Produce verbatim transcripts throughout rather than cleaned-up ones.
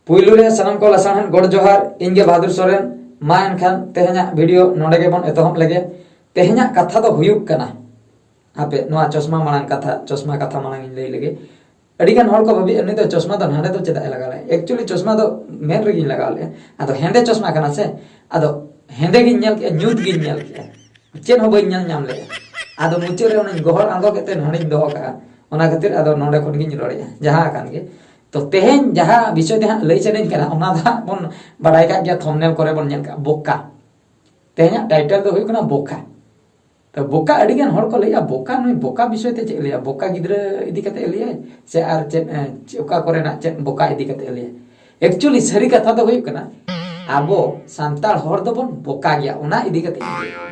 ᱯᱩᱭᱞᱩ ᱨᱮ ᱥᱟᱱᱟᱢ ᱠᱚ ᱞᱟᱥᱟᱲᱦᱮᱫ ᱜᱚᱰ ᱡᱚᱦᱟᱨ, ᱤᱧ ᱜᱮ ᱵᱟᱦᱟᱫᱩᱨ ᱥᱚᱨᱮᱱ᱾ ᱢᱟ ᱮᱱᱠᱷᱟᱱ ᱛᱮᱦᱮᱧᱟᱜ ᱵᱷᱤᱰᱤᱭᱳ ᱱᱚᱰᱮ ᱜᱮᱵᱚᱱ ᱮᱛᱚᱦᱚᱵ ᱞᱮᱜᱮ᱾ ᱛᱮᱦᱮᱧᱟᱜ ᱠᱟᱛᱷᱟ ᱫᱚ ᱦᱩᱭᱩᱜ ᱠᱟᱱᱟ, ᱦᱟᱯᱮ, ᱱᱚᱣᱟ ᱪᱚᱥᱢᱟ ᱢᱟᱲᱟᱝ ᱠᱟᱛᱷᱟ, ᱪᱚᱥᱢᱟ ᱠᱟᱛᱷᱟ ᱢᱟᱲᱟᱝ ᱤᱧ ᱞᱟᱹᱭ ᱞᱮᱜᱮ᱾ ᱟᱹᱰᱤ ᱜᱟᱱ ᱦᱚᱲ ᱠᱚ ᱵᱷᱟᱹᱵᱤᱭᱟ, "ᱱᱩᱭ ᱫᱚ ᱪᱚᱥᱢᱟ ᱫᱚ ᱱᱟᱰᱮ ᱫᱚ ᱪᱮᱫᱟᱜ ᱮ ᱞᱟᱜᱟᱣ ᱞᱮᱫᱼᱟ?" ᱮᱠᱪᱩᱭᱮᱞᱤ ᱪᱚᱥᱢᱟ ᱫᱚ ᱢᱮᱫ ᱨᱮᱜᱮᱧ ᱞᱟᱜᱟᱣ ᱞᱮᱫᱼᱟ, ᱟᱫᱚ ᱦᱮᱸᱫᱮ ᱪᱚᱥᱢᱟ ᱠᱟᱱᱟ ᱥᱮ, ᱟᱫᱚ ᱦᱮᱸᱫᱮ ᱜᱤᱧ ᱧᱮᱞ ᱠᱮᱫᱼᱟ, ᱧᱩᱛ ᱜᱤᱧ ᱧᱮᱞ ᱠᱮᱫᱼᱟ, ᱪᱮᱫ ᱦᱚᱸ ᱵᱟᱹᱧ ᱧᱮᱞ ᱧᱟᱢ ᱞᱮᱫᱼᱟ᱾ ᱟᱫᱚ ᱢᱩᱪᱟᱹᱫ ᱨᱮ ᱚᱱᱟᱧ ᱜᱚᱦᱚᱲ ᱟᱬᱜᱚ ᱠᱮᱫ ᱛᱮ ᱱᱚᱰᱮᱧ ᱫᱚᱦᱚ ᱠᱟᱜᱼᱟ᱾ ᱚᱱᱟ ᱠᱷᱟᱹᱛᱤᱨ ᱟᱫᱚ ᱱᱚᱰᱮ ᱠᱷᱚᱱ ᱜᱤᱧ ᱨᱚᱲᱮᱫᱼᱟ, ᱡᱟᱦᱟᱸ ᱟᱠᱟᱱ ᱜᱮ᱾ ᱛᱚ ᱛᱮᱦᱮᱧ ᱡᱟᱦᱟᱸ ᱵᱤᱥᱚᱭ ᱛᱮ ᱦᱟᱸᱜ ᱞᱟᱹᱭ ᱥᱟᱱᱟᱧ ᱠᱟᱱᱟ, ᱚᱱᱟ ᱫᱚ ᱦᱟᱸᱜ ᱵᱚᱱ ᱵᱟᱰᱟᱭ ᱠᱟᱜ ᱜᱮᱭᱟ, ᱛᱷᱚᱢᱵᱽᱱᱮᱞ ᱠᱚᱨᱮ ᱵᱚᱱ ᱧᱮᱞ ᱠᱟᱜᱼᱟ, ᱵᱚᱠᱟ᱾ ᱛᱮᱦᱮᱧᱟᱜ ᱴᱟᱭᱴᱮᱞ ᱫᱚ ᱦᱩᱭᱩᱜ ᱠᱟᱱᱟ ᱵᱚᱠᱟ᱾ ᱛᱚ ᱵᱚᱠᱟ, ᱟᱹᱰᱤ ᱜᱟᱱ ᱦᱚᱲ ᱠᱚ ᱞᱟᱹᱭᱟ, "ᱵᱚᱠᱟ, ᱱᱩᱭ ᱵᱚᱠᱟ ᱵᱤᱥᱚᱭ ᱛᱮ ᱪᱮᱫ ᱮ ᱞᱟᱹᱭᱟ? ᱵᱚᱠᱟ ᱜᱤᱫᱽᱨᱟᱹ ᱤᱫᱤ ᱠᱟᱛᱮ ᱮ ᱞᱟᱹᱭᱟᱭ ᱥᱮ ᱟᱨ ᱪᱮᱫ, ᱮ, ᱪᱮᱫ, ᱚᱠᱟ ᱠᱚᱨᱮᱱᱟᱜ ᱪᱮᱫ ᱵᱚᱠᱟ ᱤᱫᱤ ᱠᱟᱛᱮ ᱮ ᱞᱟᱹᱭᱟ?" ᱮᱠᱪᱩᱭᱮᱞᱤ ᱥᱟᱹᱨᱤ ᱠᱟᱛᱷᱟ ᱫᱚ ᱦᱩᱭᱩᱜ ᱠᱟᱱᱟ, ᱟᱵᱚ ᱥᱟᱱᱛᱟᱲ ᱦᱚᱲ ᱫᱚᱵᱚᱱ ᱵᱚᱠᱟ ᱜᱮᱭᱟ, ᱚᱱᱟ ᱤᱫᱤ ᱠᱟᱛᱮ ᱤᱧ ᱞᱟᱹᱭᱟ᱾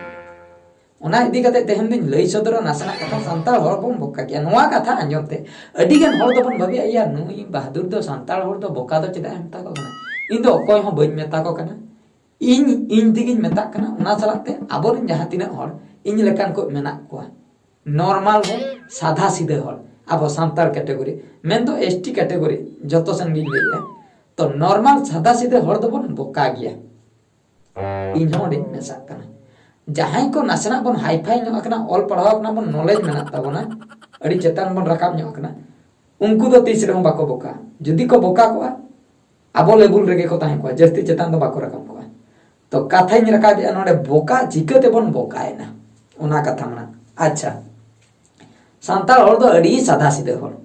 ᱚᱱᱟ ᱤᱫᱤ ᱠᱟᱛᱮ ᱛᱮᱦᱮᱧ ᱫᱚᱧ ᱞᱟᱹᱭ ᱥᱚᱫᱚᱨᱟ ᱱᱟᱥᱮᱱᱟᱜ ᱠᱟᱛᱷᱟ, ᱥᱟᱱᱛᱟᱲ ᱦᱚᱲ ᱵᱚᱱ ᱵᱚᱠᱟ ᱜᱮᱭᱟ᱾ ᱱᱚᱣᱟ ᱠᱟᱛᱷᱟ ᱟᱸᱡᱚᱢ ᱛᱮ ᱟᱹᱰᱤ ᱜᱟᱱ ᱦᱚᱲ ᱫᱚᱵᱚᱱ ᱵᱷᱟᱹᱵᱤᱭᱟ, "ᱤᱭᱟ, ᱱᱩᱭ ᱵᱟᱦᱟᱫᱩᱨ ᱫᱚ ᱥᱟᱱᱛᱟᱲ ᱦᱚᱲ ᱫᱚ ᱵᱚᱠᱟ ᱫᱚ ᱪᱮᱫᱟᱜ ᱮ ᱢᱮᱛᱟ ᱠᱚ ᱠᱟᱱᱟ?" ᱤᱧ ᱫᱚ ᱚᱠᱚᱭ ᱦᱚᱸ ᱵᱟᱹᱧ ᱢᱮᱛᱟ ᱠᱚ ᱠᱟᱱᱟ, ᱤᱧ ᱤᱧ ᱛᱮᱜᱤᱧ ᱢᱮᱛᱟᱜ ᱠᱟᱱᱟ᱾ ᱚᱱᱟ ᱥᱟᱞᱟᱜ ᱛᱮ ᱟᱵᱚᱨᱮᱱ ᱡᱟᱦᱟᱸ ᱛᱤᱱᱟᱹᱜ ᱦᱚᱲ ᱤᱧ ᱞᱮᱠᱟᱱ ᱠᱚ ᱢᱮᱱᱟᱜ ᱠᱚᱣᱟ, ᱱᱚᱨᱢᱟᱞ ᱦᱚᱲ, ᱥᱟᱫᱷᱟ ᱥᱤᱫᱷᱟᱹ ᱦᱚᱲ, ᱟᱵᱚ ᱥᱟᱱᱛᱟᱲ ᱠᱮᱴᱮᱜᱚᱨᱤ, ᱢᱮᱱᱫᱚ ᱮᱥ ᱴᱤ ᱠᱮᱴᱮᱜᱚᱨᱤ, ᱡᱚᱛᱚ ᱥᱮᱱ ᱜᱤᱧ ᱞᱟᱹᱭᱮᱜᱼᱟ, ᱛᱚ ᱱᱚᱨᱢᱟᱞ ᱥᱟᱫᱷᱟ ᱥᱤᱫᱷᱟᱹ ᱦᱚᱲ ᱫᱚᱵᱚᱱ ᱵᱚᱠᱟ ᱜᱮᱭᱟ᱾ ᱤᱧ ᱦᱚᱸ ᱚᱸᱰᱮᱧ ᱢᱮᱥᱟᱜ ᱠᱟᱱᱟ᱾ ᱡᱟᱦᱟᱸᱭ ᱠᱚ ᱱᱟᱥᱮᱱᱟᱜ ᱵᱚᱱ ᱦᱟᱭᱯᱷᱟᱭ ᱧᱚᱜ ᱟᱠᱟᱱᱟ, ᱚᱞ ᱯᱟᱲᱦᱟᱣ ᱟᱠᱟᱱᱟ ᱵᱚᱱ, ᱱᱚᱞᱮᱡᱽ ᱢᱮᱱᱟᱜ ᱛᱟᱵᱚᱱᱟ, ᱟᱹᱰᱤ ᱪᱮᱛᱟᱱ ᱵᱚᱱ ᱨᱟᱠᱟᱵ ᱧᱚᱜ ᱟᱠᱟᱱᱟ, ᱩᱱᱠᱩ ᱫᱚ ᱛᱤᱥ ᱨᱮᱦᱚᱸ ᱵᱟᱠᱚ ᱵᱚᱠᱟ᱾ ᱡᱩᱫᱤ ᱠᱚ ᱵᱚᱠᱟ ᱠᱚᱜᱼᱟ, ᱟᱵᱚ ᱞᱮᱵᱩᱞ ᱨᱮᱜᱮ ᱠᱚ ᱛᱟᱦᱮᱸ ᱠᱚᱜᱼᱟ, ᱡᱟᱹᱥᱛᱤ ᱪᱮᱛᱟᱱ ᱫᱚ ᱵᱟᱠᱚ ᱨᱟᱠᱟᱵ ᱠᱚᱜᱼᱟ᱾ ᱛᱚ ᱠᱟᱛᱷᱟᱧ ᱨᱟᱠᱟᱵᱮᱜᱼᱟ ᱱᱚᱰᱮ, ᱵᱚᱠᱟ ᱪᱤᱠᱟᱹ ᱛᱮᱵᱚᱱ ᱵᱚᱠᱟᱭᱮᱱᱟ, ᱚᱱᱟ ᱠᱟᱛᱷᱟ ᱢᱮᱱᱟᱜ᱾ ᱟᱪᱪᱷᱟ, ᱥᱟᱱᱛᱟᱲ ᱦᱚᱲ ᱫᱚ ᱟᱹᱰᱤ ᱥᱟᱫᱟ ᱥᱤᱫᱟᱹ ᱦᱚᱲ᱾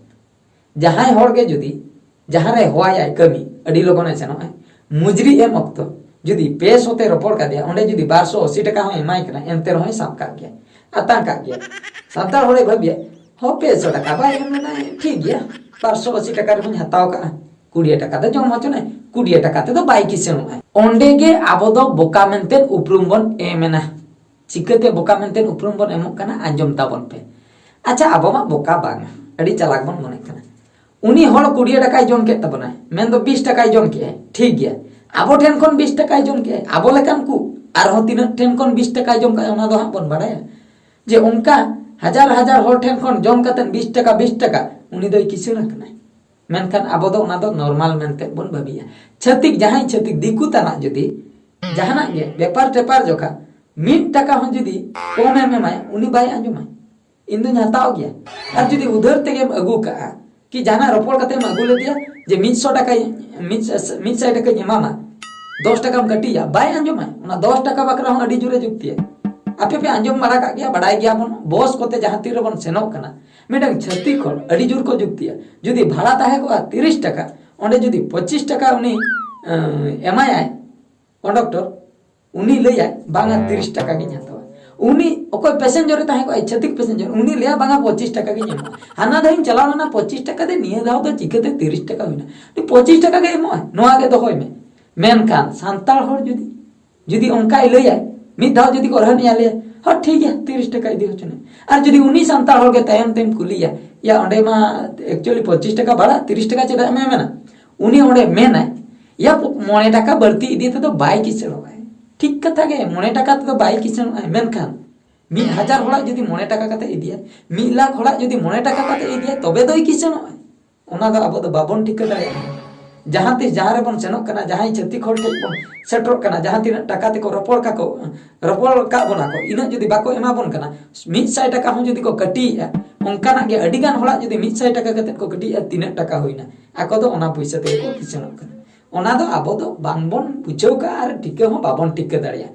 ᱡᱟᱦᱟᱸᱭ ᱦᱚᱲ ᱜᱮ ᱡᱩᱫᱤ ᱡᱟᱦᱟᱸ ᱨᱮ ᱦᱚᱦᱚᱣᱟᱭᱟᱭ ᱠᱟᱹᱢᱤ, ᱟᱹᱰᱤ ᱞᱚᱜᱚᱱᱮ ᱥᱮᱱᱚᱜᱼᱟᱭ᱾ ᱢᱩᱡᱽᱨᱤ ᱮᱢ ᱚᱠᱛᱚ ᱡᱩᱫᱤ ᱯᱮ ᱥᱚ ᱛᱮ ᱨᱚᱯᱚᱲ ᱠᱟᱫᱮᱭᱟ, ᱚᱸᱰᱮ ᱡᱩᱫᱤ ᱵᱟᱨ ᱥᱚ ᱟᱥᱤ ᱴᱟᱠᱟ ᱦᱚᱸ ᱮᱢᱟᱭ ᱠᱟᱱᱟ, ᱮᱱᱛᱮ ᱨᱮᱦᱚᱸᱭ ᱥᱟᱵ ᱠᱟᱜ ᱜᱮᱭᱟ, ᱟᱛᱟᱝ ᱠᱟᱜ ᱜᱮᱭᱟ᱾ ᱥᱟᱱᱛᱟᱲ ᱦᱚᱲᱮ ᱵᱷᱟᱹᱵᱤᱭᱟ, "ᱦᱚᱸ, ᱯᱮ ᱥᱚ ᱴᱟᱠᱟ ᱵᱟᱭ ᱮᱢ ᱞᱮᱱᱟ, ᱴᱷᱤᱠ ᱜᱮᱭᱟ, ᱵᱟᱨ ᱥᱚ ᱟᱥᱤ ᱴᱟᱠᱟ ᱨᱮᱦᱚᱸᱧ ᱦᱟᱛᱟᱣ ᱠᱟᱜᱼᱟ, ᱠᱩᱲᱤ ᱴᱟᱠᱟ ᱫᱚ ᱡᱚᱢ ᱦᱚᱪᱚᱱᱟᱭ, ᱠᱩᱲᱤ ᱴᱟᱠᱟ ᱛᱮᱫᱚ ᱵᱟᱭ ᱠᱤᱥᱟᱹᱬᱚᱜᱼᱟᱭ᱾" ᱚᱸᱰᱮ ᱜᱮ ᱟᱵᱚ ᱫᱚ ᱵᱚᱠᱟ ᱢᱮᱱᱛᱮ ᱩᱯᱨᱩᱢ ᱵᱚᱱ ᱮᱢ ᱮᱱᱟ᱾ ᱪᱤᱠᱟᱹᱛᱮ ᱵᱚᱠᱟ ᱢᱮᱱᱛᱮ ᱩᱯᱨᱩᱢ ᱵᱚᱱ ᱮᱢᱚᱜ ᱠᱟᱱᱟ, ᱟᱸᱡᱚᱢ ᱛᱟᱵᱚᱱ ᱯᱮ᱾ ᱟᱪᱪᱷᱟ, ᱟᱵᱚ ᱢᱟ ᱵᱚᱠᱟ ᱵᱟᱝ, ᱟᱹᱰᱤ ᱪᱟᱞᱟᱠ ᱵᱚᱱ ᱢᱚᱱᱮᱜ ᱠᱟᱱᱟ᱾ ᱩᱱᱤ ᱦᱚᱲ ᱠᱩᱲᱤ ᱴᱟᱠᱟᱭ ᱡᱚᱢ ᱠᱮᱫ ᱛᱟᱵᱚᱱᱟᱭ, ᱢᱮᱱᱫᱚ ᱵᱤᱥ ᱴᱟᱠᱟᱭ ᱡᱚᱢ ᱠᱮᱫᱼᱟᱭ, ᱴᱷᱤᱠ ᱜᱮᱭᱟ᱾ ᱟᱵᱚ ᱴᱷᱮᱱ ᱠᱷᱚᱱ ᱵᱤᱥ ᱴᱟᱠᱟᱭ ᱡᱚᱢ ᱠᱮᱫᱼᱟᱭ, ᱟᱵᱚ ᱞᱮᱠᱟᱱ ᱠᱚ ᱟᱨᱦᱚᱸ ᱛᱤᱱᱟᱹᱜ ᱴᱷᱮᱱ ᱠᱷᱚᱱ ᱵᱤᱥ ᱴᱟᱠᱟᱭ ᱡᱚᱢ ᱠᱟᱜᱼᱟ, ᱚᱱᱟ ᱫᱚ ᱦᱟᱸᱜ ᱵᱚᱱ ᱵᱟᱲᱟᱭᱟ᱾ ᱡᱮ ᱚᱱᱠᱟ ᱦᱟᱡᱟᱨ ᱦᱟᱡᱟᱨ ᱦᱚᱲ ᱴᱷᱮᱱ ᱠᱷᱚᱱ ᱡᱚᱢ ᱠᱟᱛᱮᱫ ᱵᱤᱥ ᱴᱟᱠᱟ, ᱵᱤᱥ ᱴᱟᱠᱟ, ᱩᱱᱤ ᱫᱚᱭ ᱠᱤᱥᱟᱹᱬ ᱟᱠᱟᱱᱟᱭ᱾ ᱢᱮᱱᱠᱷᱟᱱ ᱟᱵᱚ ᱫᱚ ᱚᱱᱟ ᱫᱚ ᱱᱚᱨᱢᱟᱞ ᱢᱮᱱᱛᱮ ᱵᱚᱱ ᱵᱷᱟᱹᱵᱤᱭᱟ᱾ ᱪᱷᱟᱹᱛᱤᱠ, ᱡᱟᱦᱟᱸᱭ ᱪᱷᱟᱹᱛᱤᱠ, ᱫᱤᱠᱩ ᱛᱟᱱᱟᱜ ᱡᱩᱫᱤ ᱡᱟᱦᱟᱱᱟᱜ ᱜᱮ ᱵᱮᱯᱟᱨ ᱴᱮᱯᱟᱨ ᱡᱚᱠᱷᱟ ᱢᱤᱫ ᱴᱟᱠᱟ ᱦᱚᱸ ᱡᱩᱫᱤ ᱠᱚᱢᱮᱢ ᱮᱢᱟᱭᱟ, ᱩᱱᱤ ᱵᱟᱭ ᱟᱸᱡᱚᱢᱟᱭ, "ᱤᱧ ᱫᱩᱧ ᱦᱟᱛᱟᱣ ᱜᱮᱭᱟ᱾" ᱟᱨ ᱡᱩᱫᱤ ᱩᱫᱷᱟᱹᱨ ᱛᱮᱜᱮᱢ ᱟᱹᱜᱩ ᱠᱟᱜᱼᱟ, ᱠᱤ ᱡᱟᱦᱟᱱᱟᱜ ᱨᱚᱯᱚᱲ ᱠᱟᱛᱮᱢ ᱟᱹᱜᱩ ᱞᱮᱫᱮᱭᱟ ᱡᱮ ᱢᱤᱫ ᱥᱚ ᱴᱟᱠᱟᱧ, ᱢᱤᱫ, ᱢᱤᱫ ᱥᱟᱭ ᱴᱟᱠᱟᱧ ᱮᱢᱟᱢᱟ, ᱫᱚᱥ ᱴᱟᱠᱟᱢ ᱠᱟᱹᱴᱤᱭᱟ, ᱵᱟᱭ ᱟᱸᱡᱚᱢᱟᱭ᱾ ᱚᱱᱟ ᱫᱚᱥ ᱴᱟᱠᱟ ᱵᱟᱠᱷᱨᱟ ᱦᱚᱸ ᱟᱹᱰᱤ ᱡᱳᱨᱮ ᱡᱩᱠᱛᱤᱭᱟ᱾ ᱟᱯᱮ ᱯᱮ ᱟᱸᱡᱚᱢ ᱵᱟᱲᱟ ᱠᱟᱜ ᱜᱮᱭᱟ, ᱵᱟᱰᱟᱭ ᱜᱮᱭᱟᱵᱚᱱ, ᱵᱚᱥ ᱠᱚᱛᱮ ᱡᱟᱦᱟᱸ ᱛᱤ ᱨᱮᱵᱚᱱ ᱥᱮᱱᱚᱜ ᱠᱟᱱᱟ, ᱢᱤᱫᱴᱟᱝ ᱪᱷᱟᱹᱛᱤᱠ ᱦᱚᱲ ᱟᱹᱰᱤ ᱡᱳᱨ ᱠᱚ ᱡᱩᱠᱛᱤᱭᱟ᱾ ᱡᱩᱫᱤ ᱵᱷᱟᱲᱟ ᱛᱟᱦᱮᱸ ᱠᱚᱜᱼᱟ ᱛᱤᱨᱤᱥ ᱴᱟᱠᱟ, ᱚᱸᱰᱮ ᱡᱩᱫᱤ ᱯᱚᱸᱪᱤᱥ ᱴᱟᱠᱟ ᱩᱱᱤ, ᱮᱸ, ᱮᱢᱟᱭᱟᱭ ᱠᱚᱱᱰᱟᱠᱴᱚᱨ, ᱩᱱᱤ ᱞᱟᱹᱭᱟᱭ, "ᱵᱟᱝᱟ, ᱛᱤᱨᱤᱥ ᱴᱟᱠᱟ ᱜᱤᱧ ᱦᱟᱛᱟᱣᱟ᱾" ᱩᱱᱤ ᱚᱠᱚᱭ ᱯᱮᱥᱮᱧᱡᱚᱨᱮ ᱛᱟᱦᱮᱸ ᱠᱚᱜᱼᱟᱭ, ᱪᱷᱟᱹᱛᱤᱠ ᱯᱮᱥᱮᱧᱡᱚᱨ, ᱩᱱᱤ ᱞᱟᱹᱭᱟ, "ᱵᱟᱝᱟ, ᱯᱚᱸᱪᱤᱥ ᱴᱟᱠᱟ ᱜᱤᱧ ᱮᱢᱚᱜᱼᱟ᱾ ᱦᱟᱱᱟ ᱫᱷᱟᱣ ᱤᱧ ᱪᱟᱞᱟᱣ ᱞᱮᱱᱟ, ᱯᱚᱸᱪᱤᱥ ᱴᱟᱠᱟ ᱫᱮ, ᱱᱤᱭᱟᱹ ᱫᱷᱟᱣ ᱫᱚ ᱪᱤᱠᱟᱹᱛᱮ ᱛᱤᱨᱤᱥ ᱴᱟᱠᱟ ᱦᱩᱭᱱᱟ?" ᱩᱱᱤ ᱯᱚᱸᱪᱤᱥ ᱴᱟᱠᱟ ᱜᱮ ᱮᱢᱚᱜᱼᱟᱭ, ᱱᱚᱣᱟ ᱜᱮ ᱫᱚᱦᱚᱭ ᱢᱮ᱾ ᱢᱮᱱᱠᱷᱟᱱ ᱥᱟᱱᱛᱟᱲ ᱦᱚᱲ ᱡᱩᱫᱤ, ᱡᱩᱫᱤ ᱚᱱᱠᱟᱭ ᱞᱟᱹᱭᱟᱭ, ᱢᱤᱫ ᱫᱷᱟᱣ ᱡᱩᱫᱤ ᱠᱚ ᱨᱟᱹᱦᱟᱹᱱᱤᱭᱟ, ᱞᱟᱹᱭᱟ, "ᱦᱚᱸ, ᱴᱷᱤᱠ ᱜᱮᱭᱟ, ᱛᱤᱨᱤᱥ ᱴᱟᱠᱟ ᱤᱫᱤ ᱦᱚᱪᱚ ᱢᱮ᱾" ᱟᱨ ᱡᱩᱫᱤ ᱩᱱᱤ ᱥᱟᱱᱛᱟᱲ ᱦᱚᱲ ᱜᱮ ᱛᱟᱭᱚᱢ ᱛᱮᱢ ᱠᱩᱞᱤᱭᱟ, "ᱭᱟ, ᱚᱸᱰᱮ ᱢᱟ actually ᱯᱚᱸᱪᱤᱥ ᱴᱟᱠᱟ ᱵᱷᱟᱲᱟ, ᱛᱤᱨᱤᱥ ᱴᱟᱠᱟ ᱪᱮᱫᱟᱜ ᱮᱢ ᱢᱮᱱᱟ?" ᱩᱱᱤ ᱚᱸᱰᱮ ᱢᱮᱱᱟᱭ, "ᱭᱟ, ᱢᱚᱬᱮ ᱴᱟᱠᱟ ᱵᱟᱹᱲᱛᱤ ᱤᱫᱤ ᱛᱮᱫᱚ ᱵᱟᱭ ᱠᱤᱥᱟᱹᱬᱚᱜᱼᱟᱭ᱾" ᱴᱷᱤᱠ ᱠᱟᱛᱷᱟ ᱜᱮ, ᱢᱚᱬᱮ ᱴᱟᱠᱟ ᱛᱮᱫᱚ ᱵᱟᱭ ᱠᱤᱥᱟᱹᱬᱚᱜᱼᱟᱭ, ᱢᱮᱱᱠᱷᱟᱱ ᱢᱤᱫ ᱦᱟᱡᱟᱨ ᱦᱚᱲᱟᱜ ᱡᱩᱫᱤ ᱢᱚᱬᱮ ᱴᱟᱠᱟ ᱠᱟᱛᱮ ᱤᱫᱤᱭᱟ, ᱢᱤᱫ ᱞᱟᱠᱷ ᱦᱚᱲᱟᱜ ᱡᱩᱫᱤ ᱢᱚᱬᱮ ᱴᱟᱠᱟ ᱠᱟᱛᱮ ᱤᱫᱤᱭᱟ, ᱛᱚᱵᱮ ᱫᱚᱭ ᱠᱤᱥᱟᱹᱬᱚᱜᱼᱟᱭ᱾ ᱚᱱᱟ ᱫᱚ ᱟᱵᱚ ᱫᱚ ᱵᱟᱵᱚᱱ ᱴᱷᱤᱠᱟᱹ ᱫᱟᱲᱮᱭᱟᱜᱼᱟ᱾ ᱡᱟᱦᱟᱸ ᱛᱤᱥ ᱡᱟᱦᱟᱸ ᱨᱮᱵᱚᱱ ᱥᱮᱱᱚᱜ ᱠᱟᱱᱟ, ᱡᱟᱦᱟᱸᱭ ᱪᱷᱟᱹᱛᱤᱠ ᱦᱚᱲ ᱴᱷᱮᱱ ᱵᱚᱱ ᱥᱮᱴᱮᱨᱚᱜ ᱠᱟᱱᱟ, ᱡᱟᱦᱟᱸ ᱛᱤᱱᱟᱹᱜ ᱴᱟᱠᱟ ᱛᱮᱠᱚ ᱨᱚᱯᱚᱲ ᱠᱟᱠᱚ, ᱨᱚᱯᱚᱲ ᱠᱟᱜ ᱵᱚᱱᱟ ᱠᱚ, ᱤᱱᱟᱹᱜ ᱡᱩᱫᱤ ᱵᱟᱠᱚ ᱮᱢᱟ ᱵᱚᱱ ᱠᱟᱱᱟ, ᱢᱤᱫ ᱥᱟᱭ ᱴᱟᱠᱟ ᱦᱚᱸ ᱡᱩᱫᱤ ᱠᱚ ᱠᱟᱹᱴᱤᱭᱮᱜᱼᱟ, ᱚᱱᱠᱟᱱᱟᱜ ᱜᱮ ᱟᱹᱰᱤ ᱜᱟᱱ ᱦᱚᱲᱟᱜ ᱡᱩᱫᱤ ᱢᱤᱫ ᱥᱟᱭ ᱴᱟᱠᱟ ᱠᱟᱛᱮ ᱠᱚ ᱠᱟᱹᱴᱤᱭᱮᱜᱼᱟ, ᱛᱤᱱᱟᱹᱜ ᱴᱟᱠᱟ ᱦᱩᱭᱱᱟ? ᱟᱠᱚ ᱫᱚ ᱚᱱᱟ ᱯᱚᱭᱥᱟ ᱛᱮᱜᱮ ᱠᱚ ᱠᱤᱥᱟᱹᱬᱚᱜ ᱠᱟᱱᱟ᱾ ᱚᱱᱟ ᱫᱚ ᱟᱵᱚ ᱫᱚ ᱵᱟᱝᱵᱚᱱ ᱵᱩᱡᱷᱟᱹᱣ ᱠᱟᱜᱼᱟ ᱟᱨ ᱴᱷᱤᱠᱟᱹ ᱦᱚᱸ ᱵᱟᱵᱚᱱ ᱴᱷᱤᱠᱟᱹ ᱫᱟᱲᱮᱭᱟᱜᱼᱟ᱾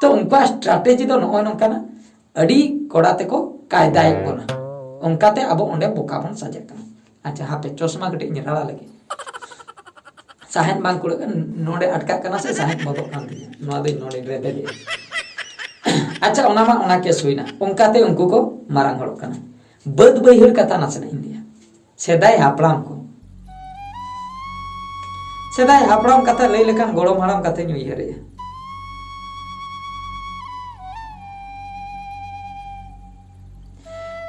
ᱛᱚ, ᱩᱱᱠᱩᱣᱟᱜ strategy ᱫᱚ ᱱᱚᱜᱼᱚᱭ ᱱᱚᱝᱠᱟᱱᱟ, ᱟᱹᱰᱤ ᱠᱚᱲᱟ ᱛᱮᱠᱚ ᱠᱟᱭᱫᱟᱭᱮᱫ ᱵᱚᱱᱟ, ᱚᱱᱠᱟᱛᱮ ᱟᱵᱚ ᱚᱸᱰᱮ ᱵᱚᱠᱟ ᱵᱚᱱ ᱥᱟᱡᱟᱜ ᱠᱟᱱᱟ᱾ ᱟᱪᱪᱷᱟ, ᱦᱟᱯᱮ, ᱪᱚᱥᱢᱟ ᱠᱟᱹᱴᱤᱡ ᱤᱧ ᱨᱟᱲᱟ ᱞᱮᱜᱮ᱾ ᱥᱟᱦᱮᱫ ᱵᱟᱝ ᱠᱩᱲᱟᱹᱜ ᱠᱟᱱᱟ, ᱱᱚᱰᱮ ᱟᱴᱠᱟᱜ ᱠᱟᱱᱟ ᱥᱮ ᱥᱟᱦᱮᱫ ᱵᱚᱫᱚᱜ ᱠᱟᱱ ᱛᱤᱧᱟ, ᱱᱚᱣᱟ ᱫᱚᱧ ᱱᱚᱰᱮᱧ ᱨᱮᱵᱮᱫᱮᱜᱼᱟ᱾ ᱟᱪᱪᱷᱟ, ᱚᱱᱟ ᱢᱟ ᱚᱱᱟ case ᱦᱩᱭᱱᱟ, ᱚᱱᱠᱟᱛᱮ ᱩᱱᱠᱩ ᱠᱚ ᱢᱟᱨᱟᱝ ᱦᱚᱲᱚᱜ ᱠᱟᱱᱟ᱾ ᱵᱟᱹᱫ ᱵᱟᱹᱭᱦᱟᱹᱲ ᱠᱟᱛᱷᱟ ᱱᱟᱥᱮᱱᱟᱜ ᱤᱧ ᱞᱟᱹᱭᱟ᱾ ᱥᱮᱫᱟᱭ ᱦᱟᱯᱲᱟᱢ ᱠᱚ, ᱥᱮᱫᱟᱭ ᱦᱟᱯᱲᱟᱢ ᱠᱟᱛᱷᱟ ᱞᱟᱹᱭ ᱞᱮᱠᱷᱟᱱ ᱜᱚᱲᱚᱢ ᱦᱟᱲᱟᱢ ᱠᱟᱛᱷᱟᱧ ᱩᱭᱦᱟᱹᱨᱮᱜᱼᱟ᱾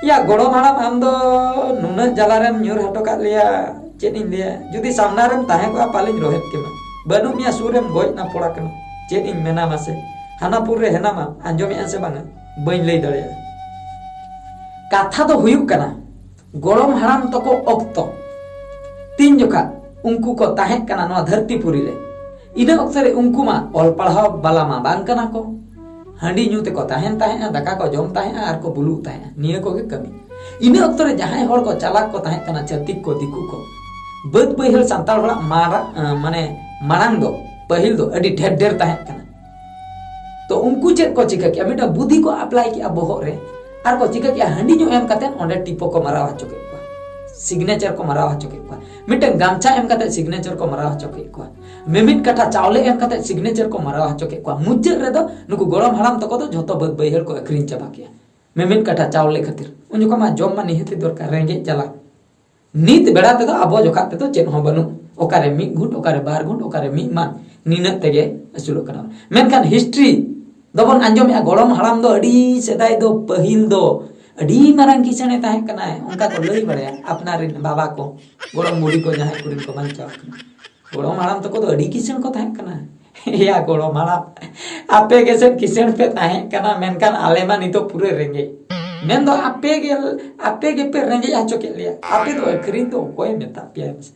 ᱭᱟ ᱜᱚᱲᱚᱢ ᱦᱟᱲᱟᱢ, ᱟᱢ ᱫᱚ ᱱᱩᱱᱟᱹᱜ ᱡᱟᱞᱟ ᱨᱮᱢ ᱧᱩᱨ ᱦᱚᱴᱚ ᱠᱟᱜ ᱞᱮᱭᱟ, ᱪᱮᱫ ᱤᱧ ᱞᱟᱹᱭᱟ? ᱡᱩᱫᱤ ᱥᱟᱢᱱᱟ ᱨᱮᱢ ᱛᱟᱦᱮᱸ ᱠᱚᱜᱼᱟ, ᱯᱟᱞᱮᱧ ᱨᱚᱦᱮᱫ ᱠᱮᱢᱟ᱾ ᱵᱟᱹᱱᱩᱜ ᱢᱮᱭᱟ ᱥᱩᱨ ᱨᱮᱢ, ᱜᱚᱡ ᱱᱟ ᱯᱚᱲᱟ ᱠᱟᱱᱟ᱾ ᱪᱮᱫ ᱤᱧ ᱢᱮᱱᱟ ᱢᱟᱥᱮ? ᱦᱟᱱᱟᱯᱩᱨ ᱨᱮ ᱦᱮᱱᱟᱢᱟ, ᱟᱸᱡᱚᱢᱮᱜᱼᱟ ᱥᱮ ᱵᱟᱝᱟ? ᱵᱟᱹᱧ ᱞᱟᱹᱭ ᱫᱟᱲᱮᱭᱟᱜᱼᱟ᱾ ᱠᱟᱛᱷᱟ ᱫᱚ ᱦᱩᱭᱩᱜ ᱠᱟᱱᱟ, ᱜᱚᱲᱚᱢ ᱦᱟᱲᱟᱢ ᱛᱟᱠᱚ ᱚᱠᱛᱚ, ᱛᱤᱱ ᱡᱚᱠᱷᱟ ᱩᱱᱠᱩ ᱠᱚ ᱛᱟᱦᱮᱸ ᱠᱟᱱᱟ ᱱᱚᱣᱟ ᱫᱷᱟᱹᱨᱛᱤ ᱯᱩᱨᱤ ᱨᱮ, ᱤᱱᱟᱹ ᱚᱠᱛᱚ ᱨᱮ ᱩᱱᱠᱩ ᱢᱟ ᱚᱞ ᱯᱟᱲᱦᱟᱣ ᱵᱟᱞᱟ ᱢᱟ ᱵᱟᱝ ᱠᱟᱱᱟ ᱠᱚ᱾ ᱦᱟᱺᱰᱤ ᱧᱩ ᱛᱮᱠᱚ ᱛᱟᱦᱮᱱ ᱛᱟᱦᱮᱸᱜᱼᱟ, ᱫᱟᱠᱟ ᱠᱚ ᱡᱚᱢ ᱛᱟᱦᱮᱸᱜᱼᱟ ᱟᱨ ᱠᱚ ᱵᱩᱞᱩᱜ ᱛᱟᱦᱮᱸᱜᱼᱟ, ᱱᱤᱭᱟᱹ ᱠᱚᱜᱮ ᱠᱟᱹᱢᱤ᱾ ᱤᱱᱟᱹ ᱚᱠᱛᱚ ᱨᱮ ᱡᱟᱦᱟᱸᱭ ᱦᱚᱲ ᱠᱚ ᱪᱟᱞᱟᱠ ᱠᱚ ᱛᱟᱦᱮᱸ ᱠᱟᱱᱟ, ᱪᱷᱟᱹᱛᱤᱠ ᱠᱚ, ᱫᱤᱠᱩ ᱠᱚ, ᱵᱟᱹᱫ ᱵᱟᱹᱭᱦᱟᱹᱲ ᱥᱟᱱᱛᱟᱲ ᱦᱚᱲᱟᱜ ᱢᱟᱨᱟ-, ᱢᱟᱱᱮ ᱢᱟᱲᱟᱝ ᱫᱚ, ᱯᱟᱹᱦᱤᱞ ᱫᱚ ᱟᱹᱰᱤ ᱰᱷᱮᱨ ᱰᱷᱮᱨ ᱛᱟᱦᱮᱸ ᱠᱟᱱᱟ᱾ ᱛᱚ ᱩᱱᱠᱩ ᱪᱮᱫ ᱠᱚ ᱪᱤᱠᱟᱹ ᱠᱮᱜᱼᱟ? ᱢᱤᱫᱴᱟᱝ ᱵᱩᱫᱷᱤ ᱠᱚ ᱟᱯᱞᱟᱭ ᱠᱮᱜᱼᱟ ᱵᱚᱦᱚᱜ ᱨᱮ, ᱟᱨ ᱠᱚ ᱪᱤᱠᱟᱹ ᱠᱮᱜᱼᱟ? ᱦᱟᱺᱰᱤ ᱧᱩ ᱮᱢ ᱠᱟᱛᱮ ᱚᱸᱰᱮ ᱴᱤᱯᱳ ᱠᱚ ᱢᱟᱨᱟᱣ ᱦᱚᱪᱚ ᱠᱮᱫ ᱠᱚᱣᱟ, ᱥᱤᱜᱽᱱᱮᱪᱟᱨ ᱠᱚ ᱢᱟᱨᱟᱣ ᱦᱚᱪᱚ ᱠᱮᱫ ᱠᱚᱣᱟ, ᱢᱤᱫᱴᱟᱝ ᱜᱟᱢᱪᱷᱟ ᱮᱢ ᱠᱟᱛᱮ ᱥᱤᱜᱽᱱᱮᱪᱟᱨ ᱠᱚ ᱢᱟᱨᱟᱣ ᱦᱚᱪᱚ ᱠᱮᱫ ᱠᱚᱣᱟ, ᱢᱤᱢᱤᱫ ᱠᱟᱴᱷᱟ ᱪᱟᱣᱞᱮ ᱮᱢ ᱠᱟᱛᱮ ᱥᱤᱜᱽᱱᱮᱪᱟᱨ ᱠᱚ ᱢᱟᱨᱟᱣ ᱦᱚᱪᱚ ᱠᱮᱫ ᱠᱚᱣᱟ᱾ ᱢᱩᱪᱟᱹᱫ ᱨᱮᱫᱚ ᱱᱩᱠᱩ ᱜᱚᱲᱚᱢ ᱦᱟᱲᱟᱢ ᱛᱟᱠᱚ ᱫᱚ ᱡᱷᱚᱛᱚ ᱵᱟᱹᱫ ᱵᱟᱹᱭᱦᱟᱹᱲ ᱠᱚ ᱟᱹᱠᱷᱨᱤᱧ ᱪᱟᱵᱟ ᱠᱮᱜᱼᱟ᱾ ᱢᱤᱢᱤᱫ ᱠᱟᱴᱷᱟ ᱪᱟᱣᱞᱮ ᱠᱷᱟᱹᱛᱤᱨ᱾ ᱩᱱ ᱡᱚᱠᱷᱚᱱ ᱢᱟ ᱡᱚᱢ ᱢᱟ ᱱᱤᱦᱟᱹᱛ ᱫᱚᱨᱠᱟᱨ, ᱨᱮᱸᱜᱮᱡ ᱡᱟᱞᱟ᱾ ᱱᱤᱛ ᱵᱮᱲᱟ ᱛᱮᱫᱚ ᱟᱵᱚ ᱡᱚᱠᱷᱟ ᱛᱮᱫᱚ ᱪᱮᱫ ᱦᱚᱸ ᱵᱟᱹᱱᱩᱜ, ᱚᱠᱟᱨᱮ ᱢᱤᱫ ᱜᱷᱩᱴ, ᱚᱠᱟᱨᱮ ᱵᱟᱨ ᱜᱷᱩᱴ, ᱚᱠᱟᱨᱮ ᱢᱤᱫ ᱢᱟᱱ, ᱱᱤᱱᱟᱹᱜ ᱛᱮᱜᱮ ᱟᱹᱥᱩᱞᱚᱜ ᱠᱟᱱᱟ᱾ ᱢᱮᱱᱠᱷᱟᱱ ᱦᱤᱥᱴᱨᱤ ᱫᱚᱵᱚᱱ ᱟᱸᱡᱚᱢᱮᱜᱼᱟ, ᱜᱚᱲᱚᱢ ᱦᱟᱲᱟᱢ ᱫᱚ ᱟᱹᱰᱤ ᱥᱮᱫᱟᱭ ᱫᱚ, ᱯᱟᱹᱦᱤᱞ ᱫᱚ ᱟᱹᱰᱤ ᱢᱟᱨᱟᱝ ᱠᱤᱥᱟᱹᱬᱮ ᱛᱟᱦᱮᱸ ᱠᱟᱱᱟᱭ, ᱚᱱᱠᱟ ᱠᱚ ᱞᱟᱹᱭ ᱵᱟᱲᱟᱭᱟ ᱟᱯᱱᱟᱨ ᱨᱮᱱ ᱵᱟᱵᱟ ᱠᱚ, ᱜᱚᱲᱚᱢ ᱵᱩᱰᱷᱤ ᱠᱚ, ᱡᱟᱦᱟᱸᱭ ᱠᱚᱨᱮᱱ ᱠᱚ ᱵᱟᱧᱪᱟᱣ ᱟᱠᱟᱱᱟ᱾ ᱜᱚᱲᱚᱢ ᱦᱟᱲᱟᱢ ᱛᱟᱠᱚ ᱫᱚ ᱟᱹᱰᱤ ᱠᱤᱥᱟᱹᱬ ᱠᱚ ᱛᱟᱦᱮᱸ ᱠᱟᱱᱟ᱾ ᱮᱭᱟ ᱜᱚᱲᱚᱢ ᱦᱟᱲᱟᱢ, ᱟᱯᱮ ᱜᱮᱥᱮ ᱠᱤᱥᱟᱹᱬ ᱯᱮ ᱛᱟᱦᱮᱸ ᱠᱟᱱᱟ, ᱢᱮᱱᱠᱷᱟᱱ ᱟᱞᱮ ᱢᱟ ᱱᱤᱛᱚᱜ ᱯᱩᱨᱟᱹ ᱨᱮᱸᱜᱮᱡ᱾ ᱢᱮᱱᱫᱚ ᱟᱯᱮ ᱜᱮ, ᱟᱯᱮ ᱜᱮᱯᱮ ᱨᱮᱸᱜᱮᱡ ᱦᱚᱪᱚ ᱠᱮᱫ ᱞᱮᱭᱟ᱾ ᱟᱯᱮ ᱫᱚ ᱟᱹᱠᱷᱨᱤᱧ ᱫᱚ ᱚᱠᱚᱭᱮ ᱢᱮᱛᱟ ᱯᱮᱭᱟ ᱢᱟᱥᱮ?